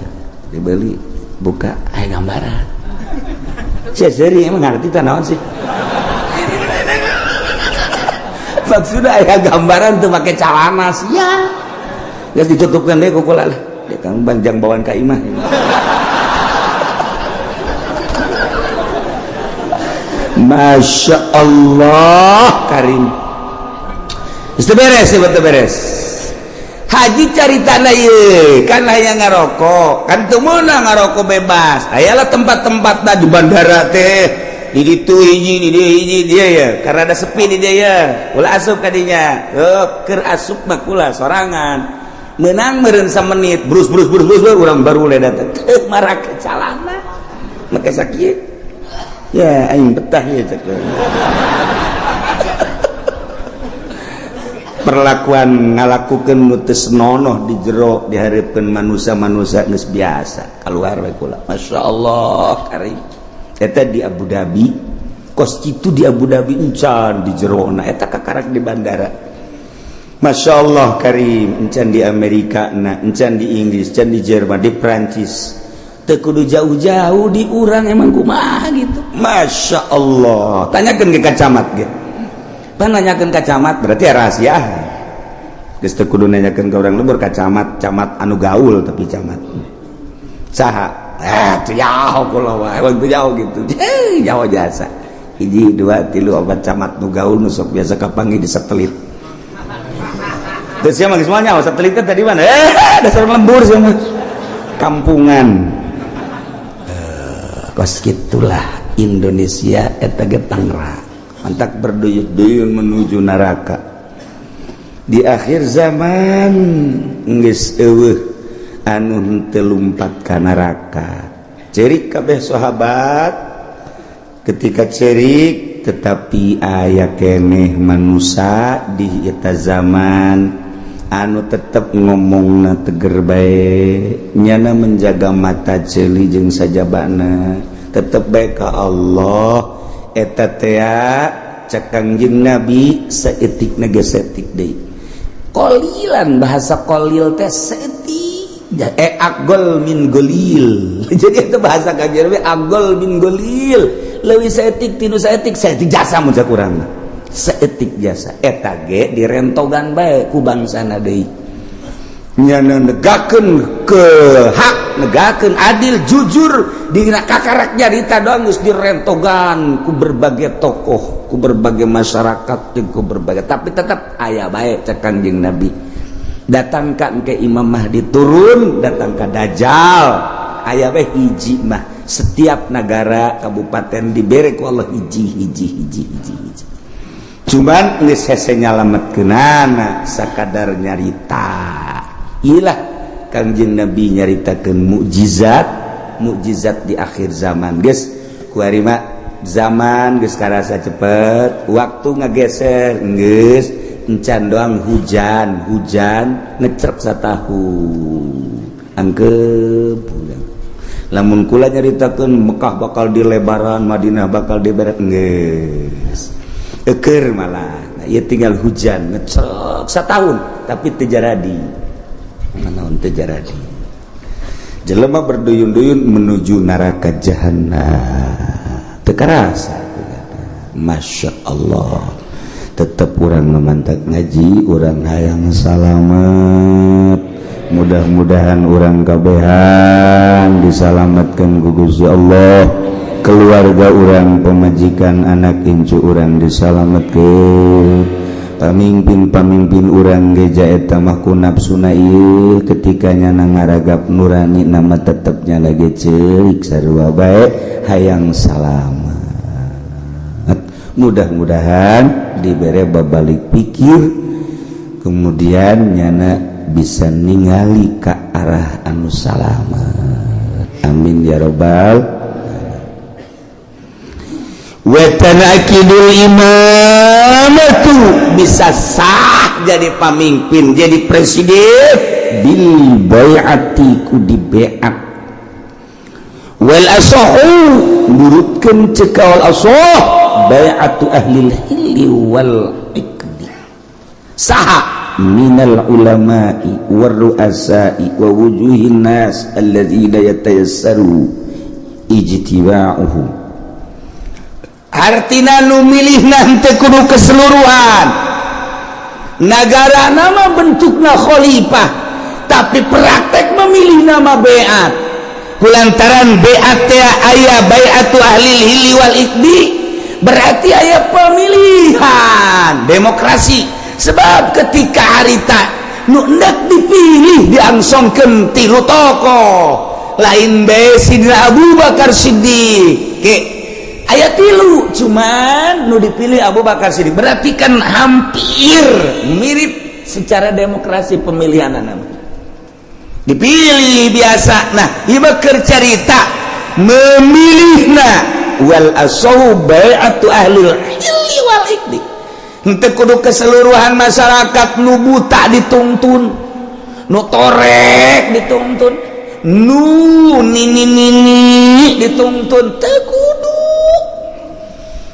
dibeli buka aya gambaran sia seuri emang ngarti tah naon sih maksudna aya gambaran tuh make calana sia geus ditutupkeun deui ku kula lah dia kang banjang bawaan ka imah. Masya Allah karim. Itu beres, itu beres. Haji caritana ieu kan hayang ngarokok kan teu meunang ngarokok bebas. Ayalah tempat-tempat di bandara teh, di ditu hiji, di dieu hiji dia ya, karena ada sepi di dia ya, ulah asup kadinya. Oh, keur asup mah kula sorangan menang meureun samenit, brus brus brus brus, urang baru le datang teu marake calana, make sakieu ya, aing betah ya cek. Perlakuan ngalakukeun nu teu senonoh di jero dihareupeun manusia-manusia geus biasa keluar we kula. Masya Allah karim, eta di Abu Dhabi kos kitu, di Abu Dhabi encan di jerona, eta kakarak di bandara. Masya Allah karim, encan di Amerika na, encan di Inggris, encan di Jerman, di Prancis. Teu kudu jauh-jauh, di urang emang kumaha gitu. Masya Allah, tanyakeun ke camat ge. Pan nanyakeun ka camat berarti ya rahasia. Geus teu kudu nanyakeun ka urang lembur ka camat, camat anu gaul tapi camat. Saha? Eh, teu jauh kula wae, emang teu jauh gitu. Jauh jasa. Hiji, dua, tilu, opat camat nu gaul nu sok biasa kapanggih di satelit. Terus siapa geus moal nyaho satelit teh tadi mana? Eh, dasar lembur sia mah. Kampungan. Kos kitulah Indonesia eta ge Tangerang. Mantak berduyun-duyun menuju neraka di akhir zaman geus eueuh anu henteu lumpat ka neraka. Cerik kabeh sahabat ketika cerik, tetapi aya keneh manusia di eta zaman anu tetep ngomongna teger bae, nyana menjaga mata ceuli jeung sajabana, tetep bae ka Allah. Eta tea cek Kangjeng Nabi saeutik ge saeutik deui, qolilan, bahasa qolil teh saeutik, eh, aqol min golil. Jadi itu bahasa Kangjeng Nabi aqol min golil, leuwih saeutik tinu saeutik, saeutik jasa mun cek urang mah, saeutik jasa. Eta ge direntogan bae ku bangsana deui, nyana negakeun ke hak, negakeun adil jujur dina kakarak nyarita doang geus direntogan ku berbagai tokoh, ku berbagai masyarakat, jeung ku berbagai, tapi tetap aya bae cek Kangjeng Nabi. Datangkan ke Imam Mahdi turun, datang ke Dajjal aya bae hiji mah. Setiap negara kabupaten dibere ku Allah hiji hiji hiji hiji hiji, cuman geus hese nyalametkeunana sakadar nyarita. Ilah Kangjeng Nabi nyaritakeun mukjizat mukjizat di akhir zaman. Geus kuari mah zaman geus karasa cepet, waktu ngageser, geus encan doang hujan hujan ngecrek satahun angkep. Lamun kula nyaritakeun Mekah bakal dilebaran, Madinah bakal diberet, geus eker malah. Nah, ieu tinggal hujan ngecrek satahun tapi teu jaradi naon, teu jaradi. Jelema berduyun-duyun menuju neraka jahanam teu karasa. Masya Allah, tetap urang memantak ngaji, urang hayang salamet. Mudah-mudahan urang kabehan disalamatkan ku Gusti Allah, keluarga urang, pemajikan, anak incu urang disalametkeun, pamimpin-pamimpin urang geja eta mah ku nafsuna ieu ketika nyana ngaragap nurani nama tetepnya lagi ceurik sarua bae hayang salamat. Mudah-mudahan dibere babalik pikir, kemudian nyana bisa ningali ke arah anu salamat. Amin ya robbal. Wetanakidul imamatu, bisa sah jadi pamimpin, jadi presiden, bil bai'ati, ku di baiat. Wal asahu, nurutkeun ceuk wal asah, bai'atu ahlil hilli wal iqdi. Saha? Minal ulama'i war ru'asa'i wa wujuhin nas alladzina yatayassaru ijtiba'uhum. Artina nu milih nanti kudu keseluruhan negara nama bentukna khalifah, tapi praktek memilih nama beat kulantaran beat teh aya bai'atu ahli hilli wal iqdi, berarti aya pemilihan demokrasi. Sebab ketika harita Nu endek dipilih diangsongkeun tilu tokoh lain bae Sidina Abu Bakar Siddiq. Ke aya tilu, cuman nu dipilih Abu Bakar Siddiq. Berarti kan hampir mirip secara demokrasi pemilihan nama dipilih biasa. Nah, ieu keur carita memilihna wal asahu bai'atu ahlil hilli wal iqdi. Henteu kudu keseluruhan masyarakat. Nu buta dituntun, nu torek dituntun, nu nini nini dituntun, teu kudu.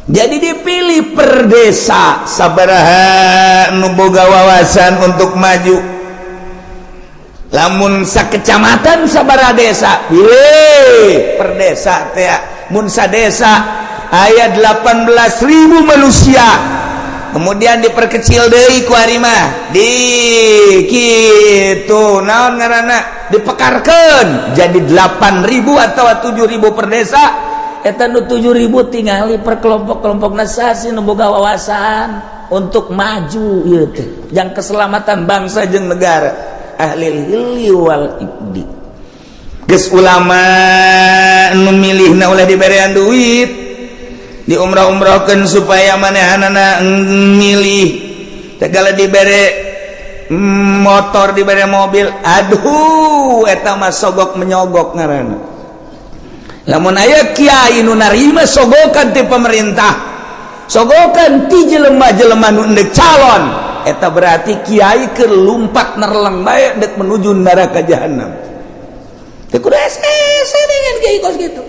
Jadi dipilih per desa sabaraha nu boga wawasan untuk maju. Lamun sakecamatan sabaraha desa, pilih per desa teh. Mun sadesa aya 18.000 manusia, kemudian diperkecil deui ku ari mah di kitu, naon ngaranna, dipekarkeun jadi 8000 atau 7000 per desa. Eta nu 7000 tingali per kelompok-kelompok nasasi nu boga wawasan untuk maju ieu teh yang keselamatan bangsa jeung negara, ahli hilli wal iqdi. Geus ulama nu milihna ulah diberean duit, diumrah-umrahkeun supaya manehanana milih. Segala dibere motor, dibere mobil, aduh, eta mah sogok menyogok ngaranna. Lamun aya kiai nu narima sogokan ti pemerintah, sogokan ti jelema-jelema nu endek calon, eta berarti kiai keur lumpat nerleng bae dek menuju neraka jahanam. Teu kudu hese dengan kiai kos kitu.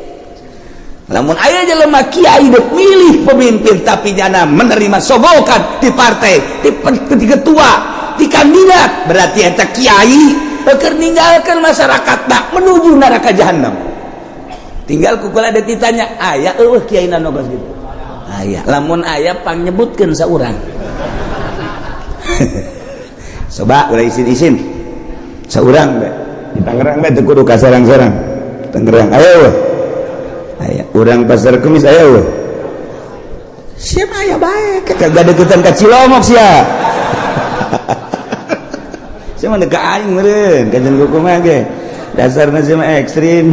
Lamun aya jelema kiai dek milih pemimpin tapi jana menerima sogokan di partai, di ketua, di kandidat, berarti eta kiai keur ninggalkeun masyarakat tak menuju neraka jahanam. Tinggal kukula ada ditanya, aya eueuh kiai nu kos kitu? Aya. Lamun aya, pangnyebutkeun saurang. Coba ulah isin-isin, saurang be di Tangerang be, teu kudu ka serang-serang. Tangerang aya eueuh? Aya. Urang Pasar Kemis aya eueuh? Siapa aya bae, kagak deketan ka Cilongok sia. Sia mah ka aing meureun, kajian kumaha ge. Dasarna sia mah ekstrim.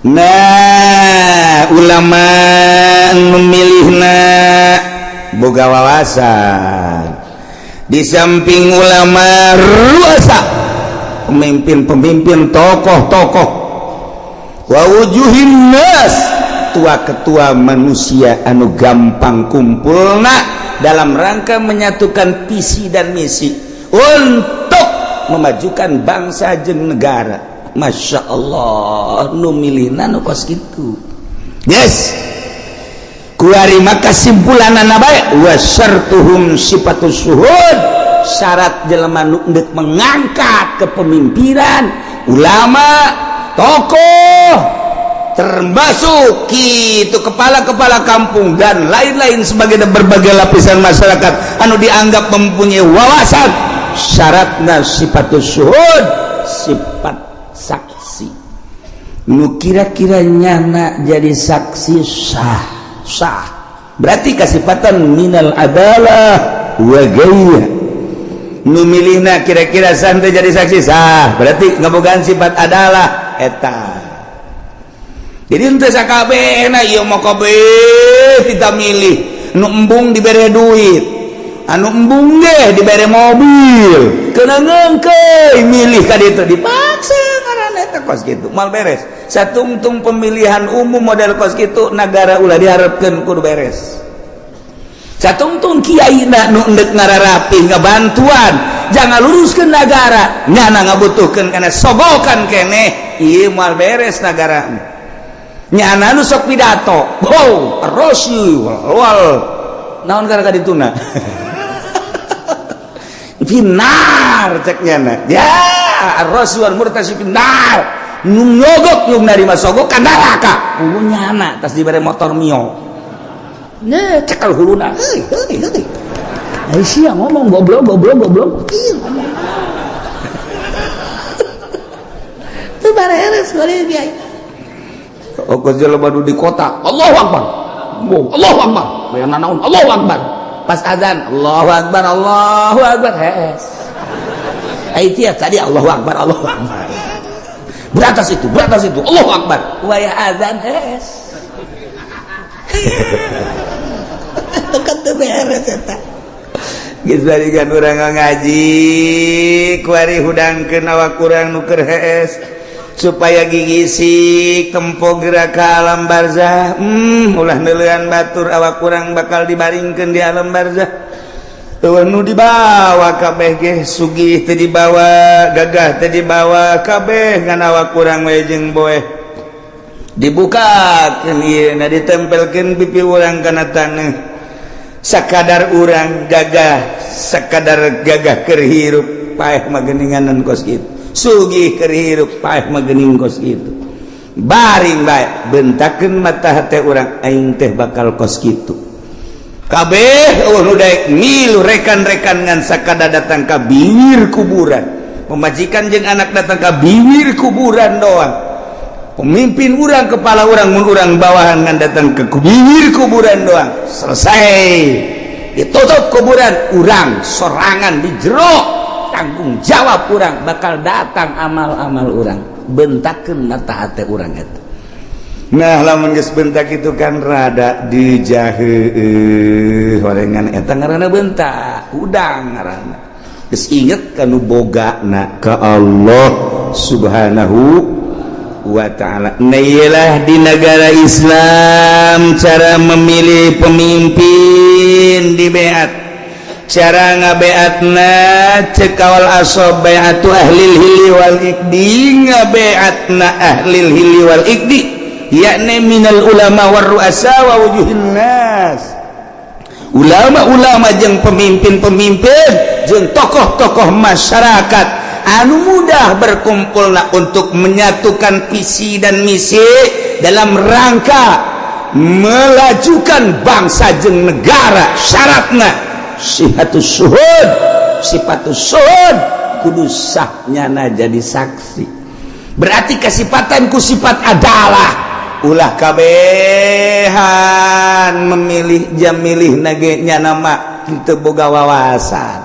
Nah, ulama memilihna boga wawasan. Di samping ulama ruasa, pemimpin-pemimpin, tokoh-tokoh, wa wujuhin nas, ketua-ketua manusia anu gampang kumpulna dalam rangka menyatukan visi dan misi untuk memajukan bangsa jeung negara. Masya Allah, nu milihna nu kos kitu. Yes, kuari maka kesimpulanana bae wa syartuhum sifatus syuhud. Syarat jelema nu endek mengangkat kepemimpinan, ulama, tokoh, termasuk itu kepala-kepala kampung dan lain-lain sebagai berbagai lapisan masyarakat anu dianggap mempunyai wawasan, syaratna sifatus syuhud, sifat saksi. Nu kira-kira nyana jadi saksi sah, sah berarti kasifatan minal adalah wa gaya. Nu milihna kira-kira santai jadi saksi sah, berarti ngabogaan sifat adalah eta. Jadi henteu sakabehna ieu mah, kabeh kita milih. Nu embung dibere duit, anu embung ge dibere mobil, kena ngengkeuy milih ka ditu, dipaksa ngaranna. Eta kos kitu moal beres. Satungtung pemilihan umum model kos kitu, negara ulah diharapkeun kudu beres. Satungtung kiai na nu endek ngararapih ngabantuan jangan luruskeun negara, nyana ngabutuhkeun kana sogokan keneh, ieu moal beres negara. Nyana nu sok pidato, oh rosi wal naon kana kadituna, finnar cek nyana ya, ar-rasi wal murtasi finnar. Nu nyogok, nu narima sogok ka neraka. Kudu nyana tas dibere motor Mio. Ne cekel huluna, heuy heuy heuy. Ai sia ngomong goblok goblok goblok. Ieu ngomong. Teu bareres bari kiai. Oh, jelema nu di kota, Allahu Akbar. Allahu Akbar. Bayan naon? Allahu Akbar. Pas azan, Allahu Akbar, Allahu Akbar, hees. Ai tadi Allahu Akbar, Allahu Akbar. Berantas itu, berantas itu, Allahu Akbar. Wayah azan hees. Itu kan teu beres eta. Geus barikan urang ngaji, kuari hudangkeun awak urang nu keur hees supaya gigisik tempo gerak ke alam barzah. Ulah neuleuan batur, awak urang bakal dibaringkeun di alam barzah. Eueuh nu dibawa kabeh ge, sugih teu dibawa, gagah teu dibawa, kabeh ngan awak urang we jeung boeh. Dibukakeun ieu na, ditempelkeun pipi urang kana taneuh. Sakadar urang gagah, sakadar gagah keur hirup, paeh mah geuninganan kos kitu. Sugih keur hirup, paeh mah geuning kos kitu. Baring bae, bentakeun mata hate urang, aing teh bakal kos kitu. Kabeh euweuh nu daek milu rekan-rekan, ngan sakadar datang ka bibir kuburan. Pemajikan jeung anak datang ka bibir kuburan doang. Pemimpin urang, kepala urang, mun urang bawahan, ngan datang ke bibir kuburan doang. Selesai, ditutup kuburan, urang sorangan di jero, tanggung jawab urang, bakal datang amal-amal urang. Bentakeun mata hate urang eta. Nah, lamun geus bentak itu kan rada dijaheueuh horengan, eta ngaranna bentak udang, ngaranna geus inget kanu bogana ka Allah Subhanahu wa Ta'ala. Nah, iyalah, di negara Islam cara memilih pemimpin di beat, cara ngabeatna cek kawal asob bai'atu ahlil hilli wal iqdi. Ngabeatna ahlil hilli wal iqdi, yakni minal ulama war ru'asa wa wujuhin nas, ulama-ulama jeung pemimpin-pemimpin jeung tokoh-tokoh masyarakat anu mudah berkumpulna untuk menyatukan visi dan misi dalam rangka melajukan bangsa jeung negara. Syaratna sihatus syuhud, sifatus syuhud, kudu sahnyana jadi saksi, berarti kesifatan ku sifat adalah. Ulah kabehan memilih jam milih nage nama teu boga wawasan,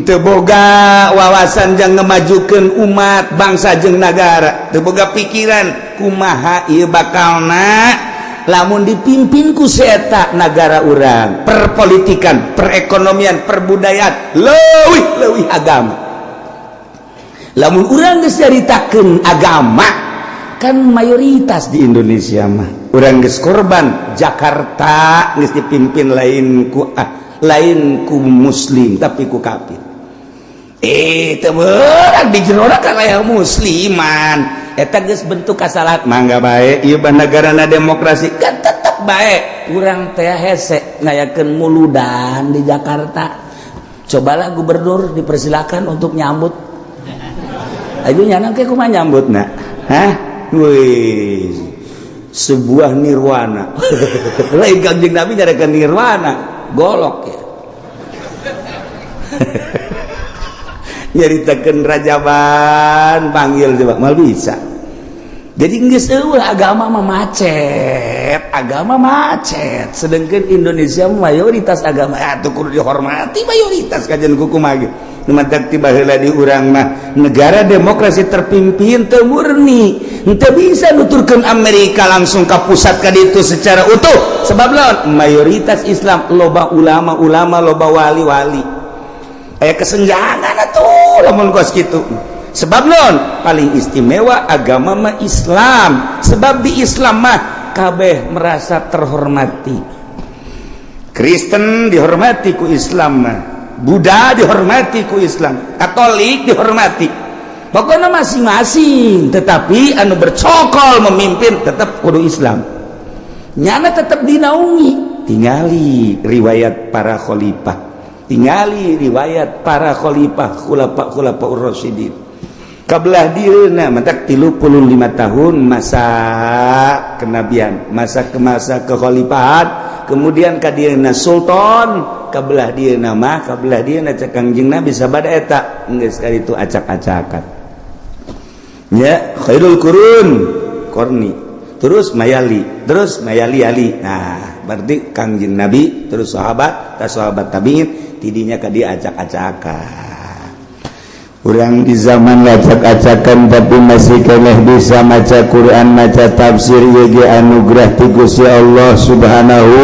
teu boga wawasan jang ngemajukeun umat, bangsa jeung negara, teu boga pikiran kumaha ieu bakalna lamun dipimpin ku seta negara urang, perpolitikan, perekonomian, perbudayaan, leuwih leuwih agama. Lamun urang geus nyaritakeun agama kan mayoritas di Indonesia mah, urang geus korban Jakarta geus dipimpin lain ku ah, lain ku muslim tapi ku kafir. Eh, teu beurang di jero kan aya musliman. Eta geus bentuk kasalahan. Mangga bae ieu negarana demokrasi kan, tetep bae urang teh hese ngayakeun muludan di Jakarta. Cobalah gubernur dipersilakan untuk nyambut. Ayo, nyana ke kumaha nyambutna? Hah? Wih, sebuah nirwana. Lain Kanjeng Nabi nyarekan nirwana, golok ya. Nyaritakeun rajaban, panggil coba, mal bisa. Jadi geus eueuh agama mah macet, agama macet. Sedangkan Indonesia mayoritas agama atuh kudu dihormati mayoritas, kajian kumaha ge. Nu matak ti baheula di urang mah negara demokrasi terpimpin teu murni, teu bisa nuturkeun Amerika langsung ka pusat ka ditu secara utuh. Sebab lawan mayoritas Islam, loba ulama-ulama, loba wali-wali. Aya kesenjangan atuh lamun kos kitu. Sebab non paling istimewa agama mah Islam, sebab di Islam mah kabeh merasa terhormati. Kristen dihormati ku Islam mah, Buddha dihormati ku Islam, Katolik dihormati, pokoknya masing-masing. Tetapi anu bercokol memimpin tetap kudu Islam, nyana tetap dinaungi. Tingali riwayat para khalifah, tingali riwayat para khalifah, khulafa khulafa Rasyidin kabelah dieuna mentak 35 tahun masa kenabian, masa ke masa kekhalifahan, kemudian ka dieuna sultan, kabelah dieuna mah, kabelah dieuna cek Kangjeng Nabi sabada eta geus kali itu acak-acakan ya. Khairul qurun qarni. Terus mayali, terus mayali ali. Nah, berarti Kangjeng Nabi, terus sahabat, tas sahabat tabiin, tidinya ka dia acak-acakan. Urang di zaman acak-acakan, tapi masih keneh bisa maca Quran, maca tafsir, ye anugerah ti Gusti Allah Subhanahu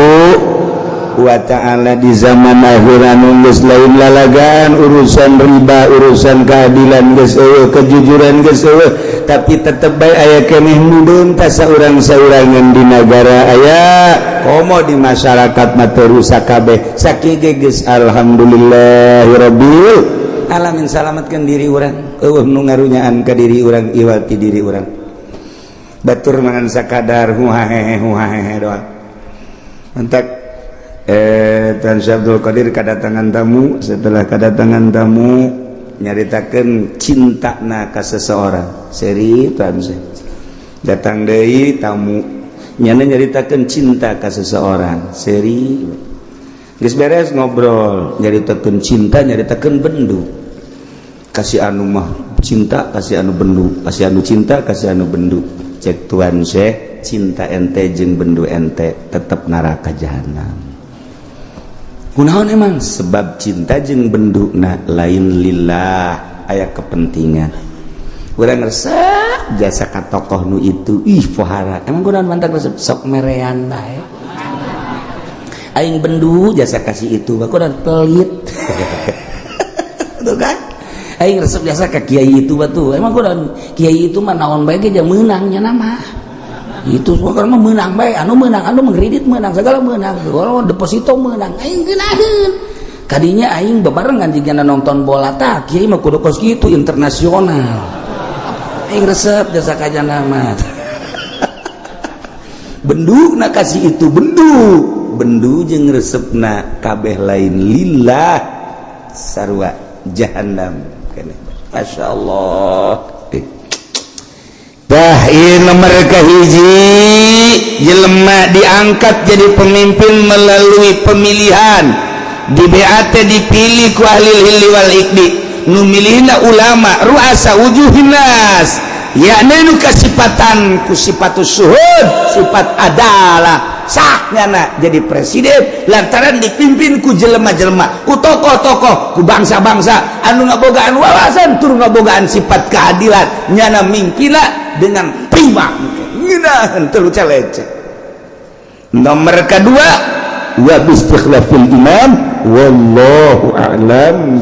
wa Ta'ala. Di zaman akhir anu geus lain lalagaan, urusan riba, urusan keadilan geus euweuh, kejujuran geus euweuh, tapi tetep bae aya keneh nu beuntas saurang-saurangan di negara aya, komo di masyarakat mah teu rusak kabeh. Sakieu geus alhamdulillahirabbil alamin, salamatkan diri urang, euweuh nu ngarunyaan ka diri urang iwati diri urang. Batur mangan sakadar huhahehe huhahehe doang. Entak Tuan Syekh Abdul Qadir kedatangan tamu. Setelah kedatangan tamu, nyaritakeun cinta na ka seseorang. Seri Tuan Syekh datang deui tamu, nyana nyaritakeun cinta ka seseorang. Seri geus beres ngobrol, nyaritakeun cinta, nyaritakeun bendu. Kasih anu mah cinta, kasih anu bendu, kasih anu cinta, kasih anu bendu. Cek Tuan Syekh, cinta ente jeung bendu ente tetap neraka jahanam. Kunaon emang? Sebab cinta jeung bendu na lain lillah, aya kepentingan. Urang resep jasa ka tokoh nu itu, ih pohara emang. Kunaon mantak resep? Sok merean bae. Aing bendu jasa kasih itu, kunaon? Pelit tuh kan. Aing resep jasa ka kiai itu batu, emang kunaon? Kiai itu mah naon bae ge meunang nya nama itu pokoknya mah meunang bae, anu meunang, anu mengkredit meunang, segala meunang, kalau deposito meunang. Aing geunaheun kadinya, aing bebarengan jigana nonton bola. Tah, kiai mah kudu kos kitu, internasional. Aing resep jasa ka nama bendu na kasih itu, bendu bendu jeung resepna kabeh lain lillah, sarua jahanam. Masya Allah. Dah, ieu nomor kahiji, jelema diangkat jadi pemimpin melalui pemilihan di BAT, dipilih ku ahli hilli wal iqdi, nu milihna ulama, ruasa wujuhin nas, yakni nu kasipatan ku sifatus suhud, sifat adalah sahnya jadi presiden lantaran dipimpin ku jelema-jelema, ku tokoh-tokoh, ku bangsa-bangsa anu ngabogaan wawasan tur ngabogaan sifat keadilan. Nyana mingkina dengan prima, ngeunaheun, teu leceh. Nomor kedua, wa bistikhlafil imam, wallahu a'lam.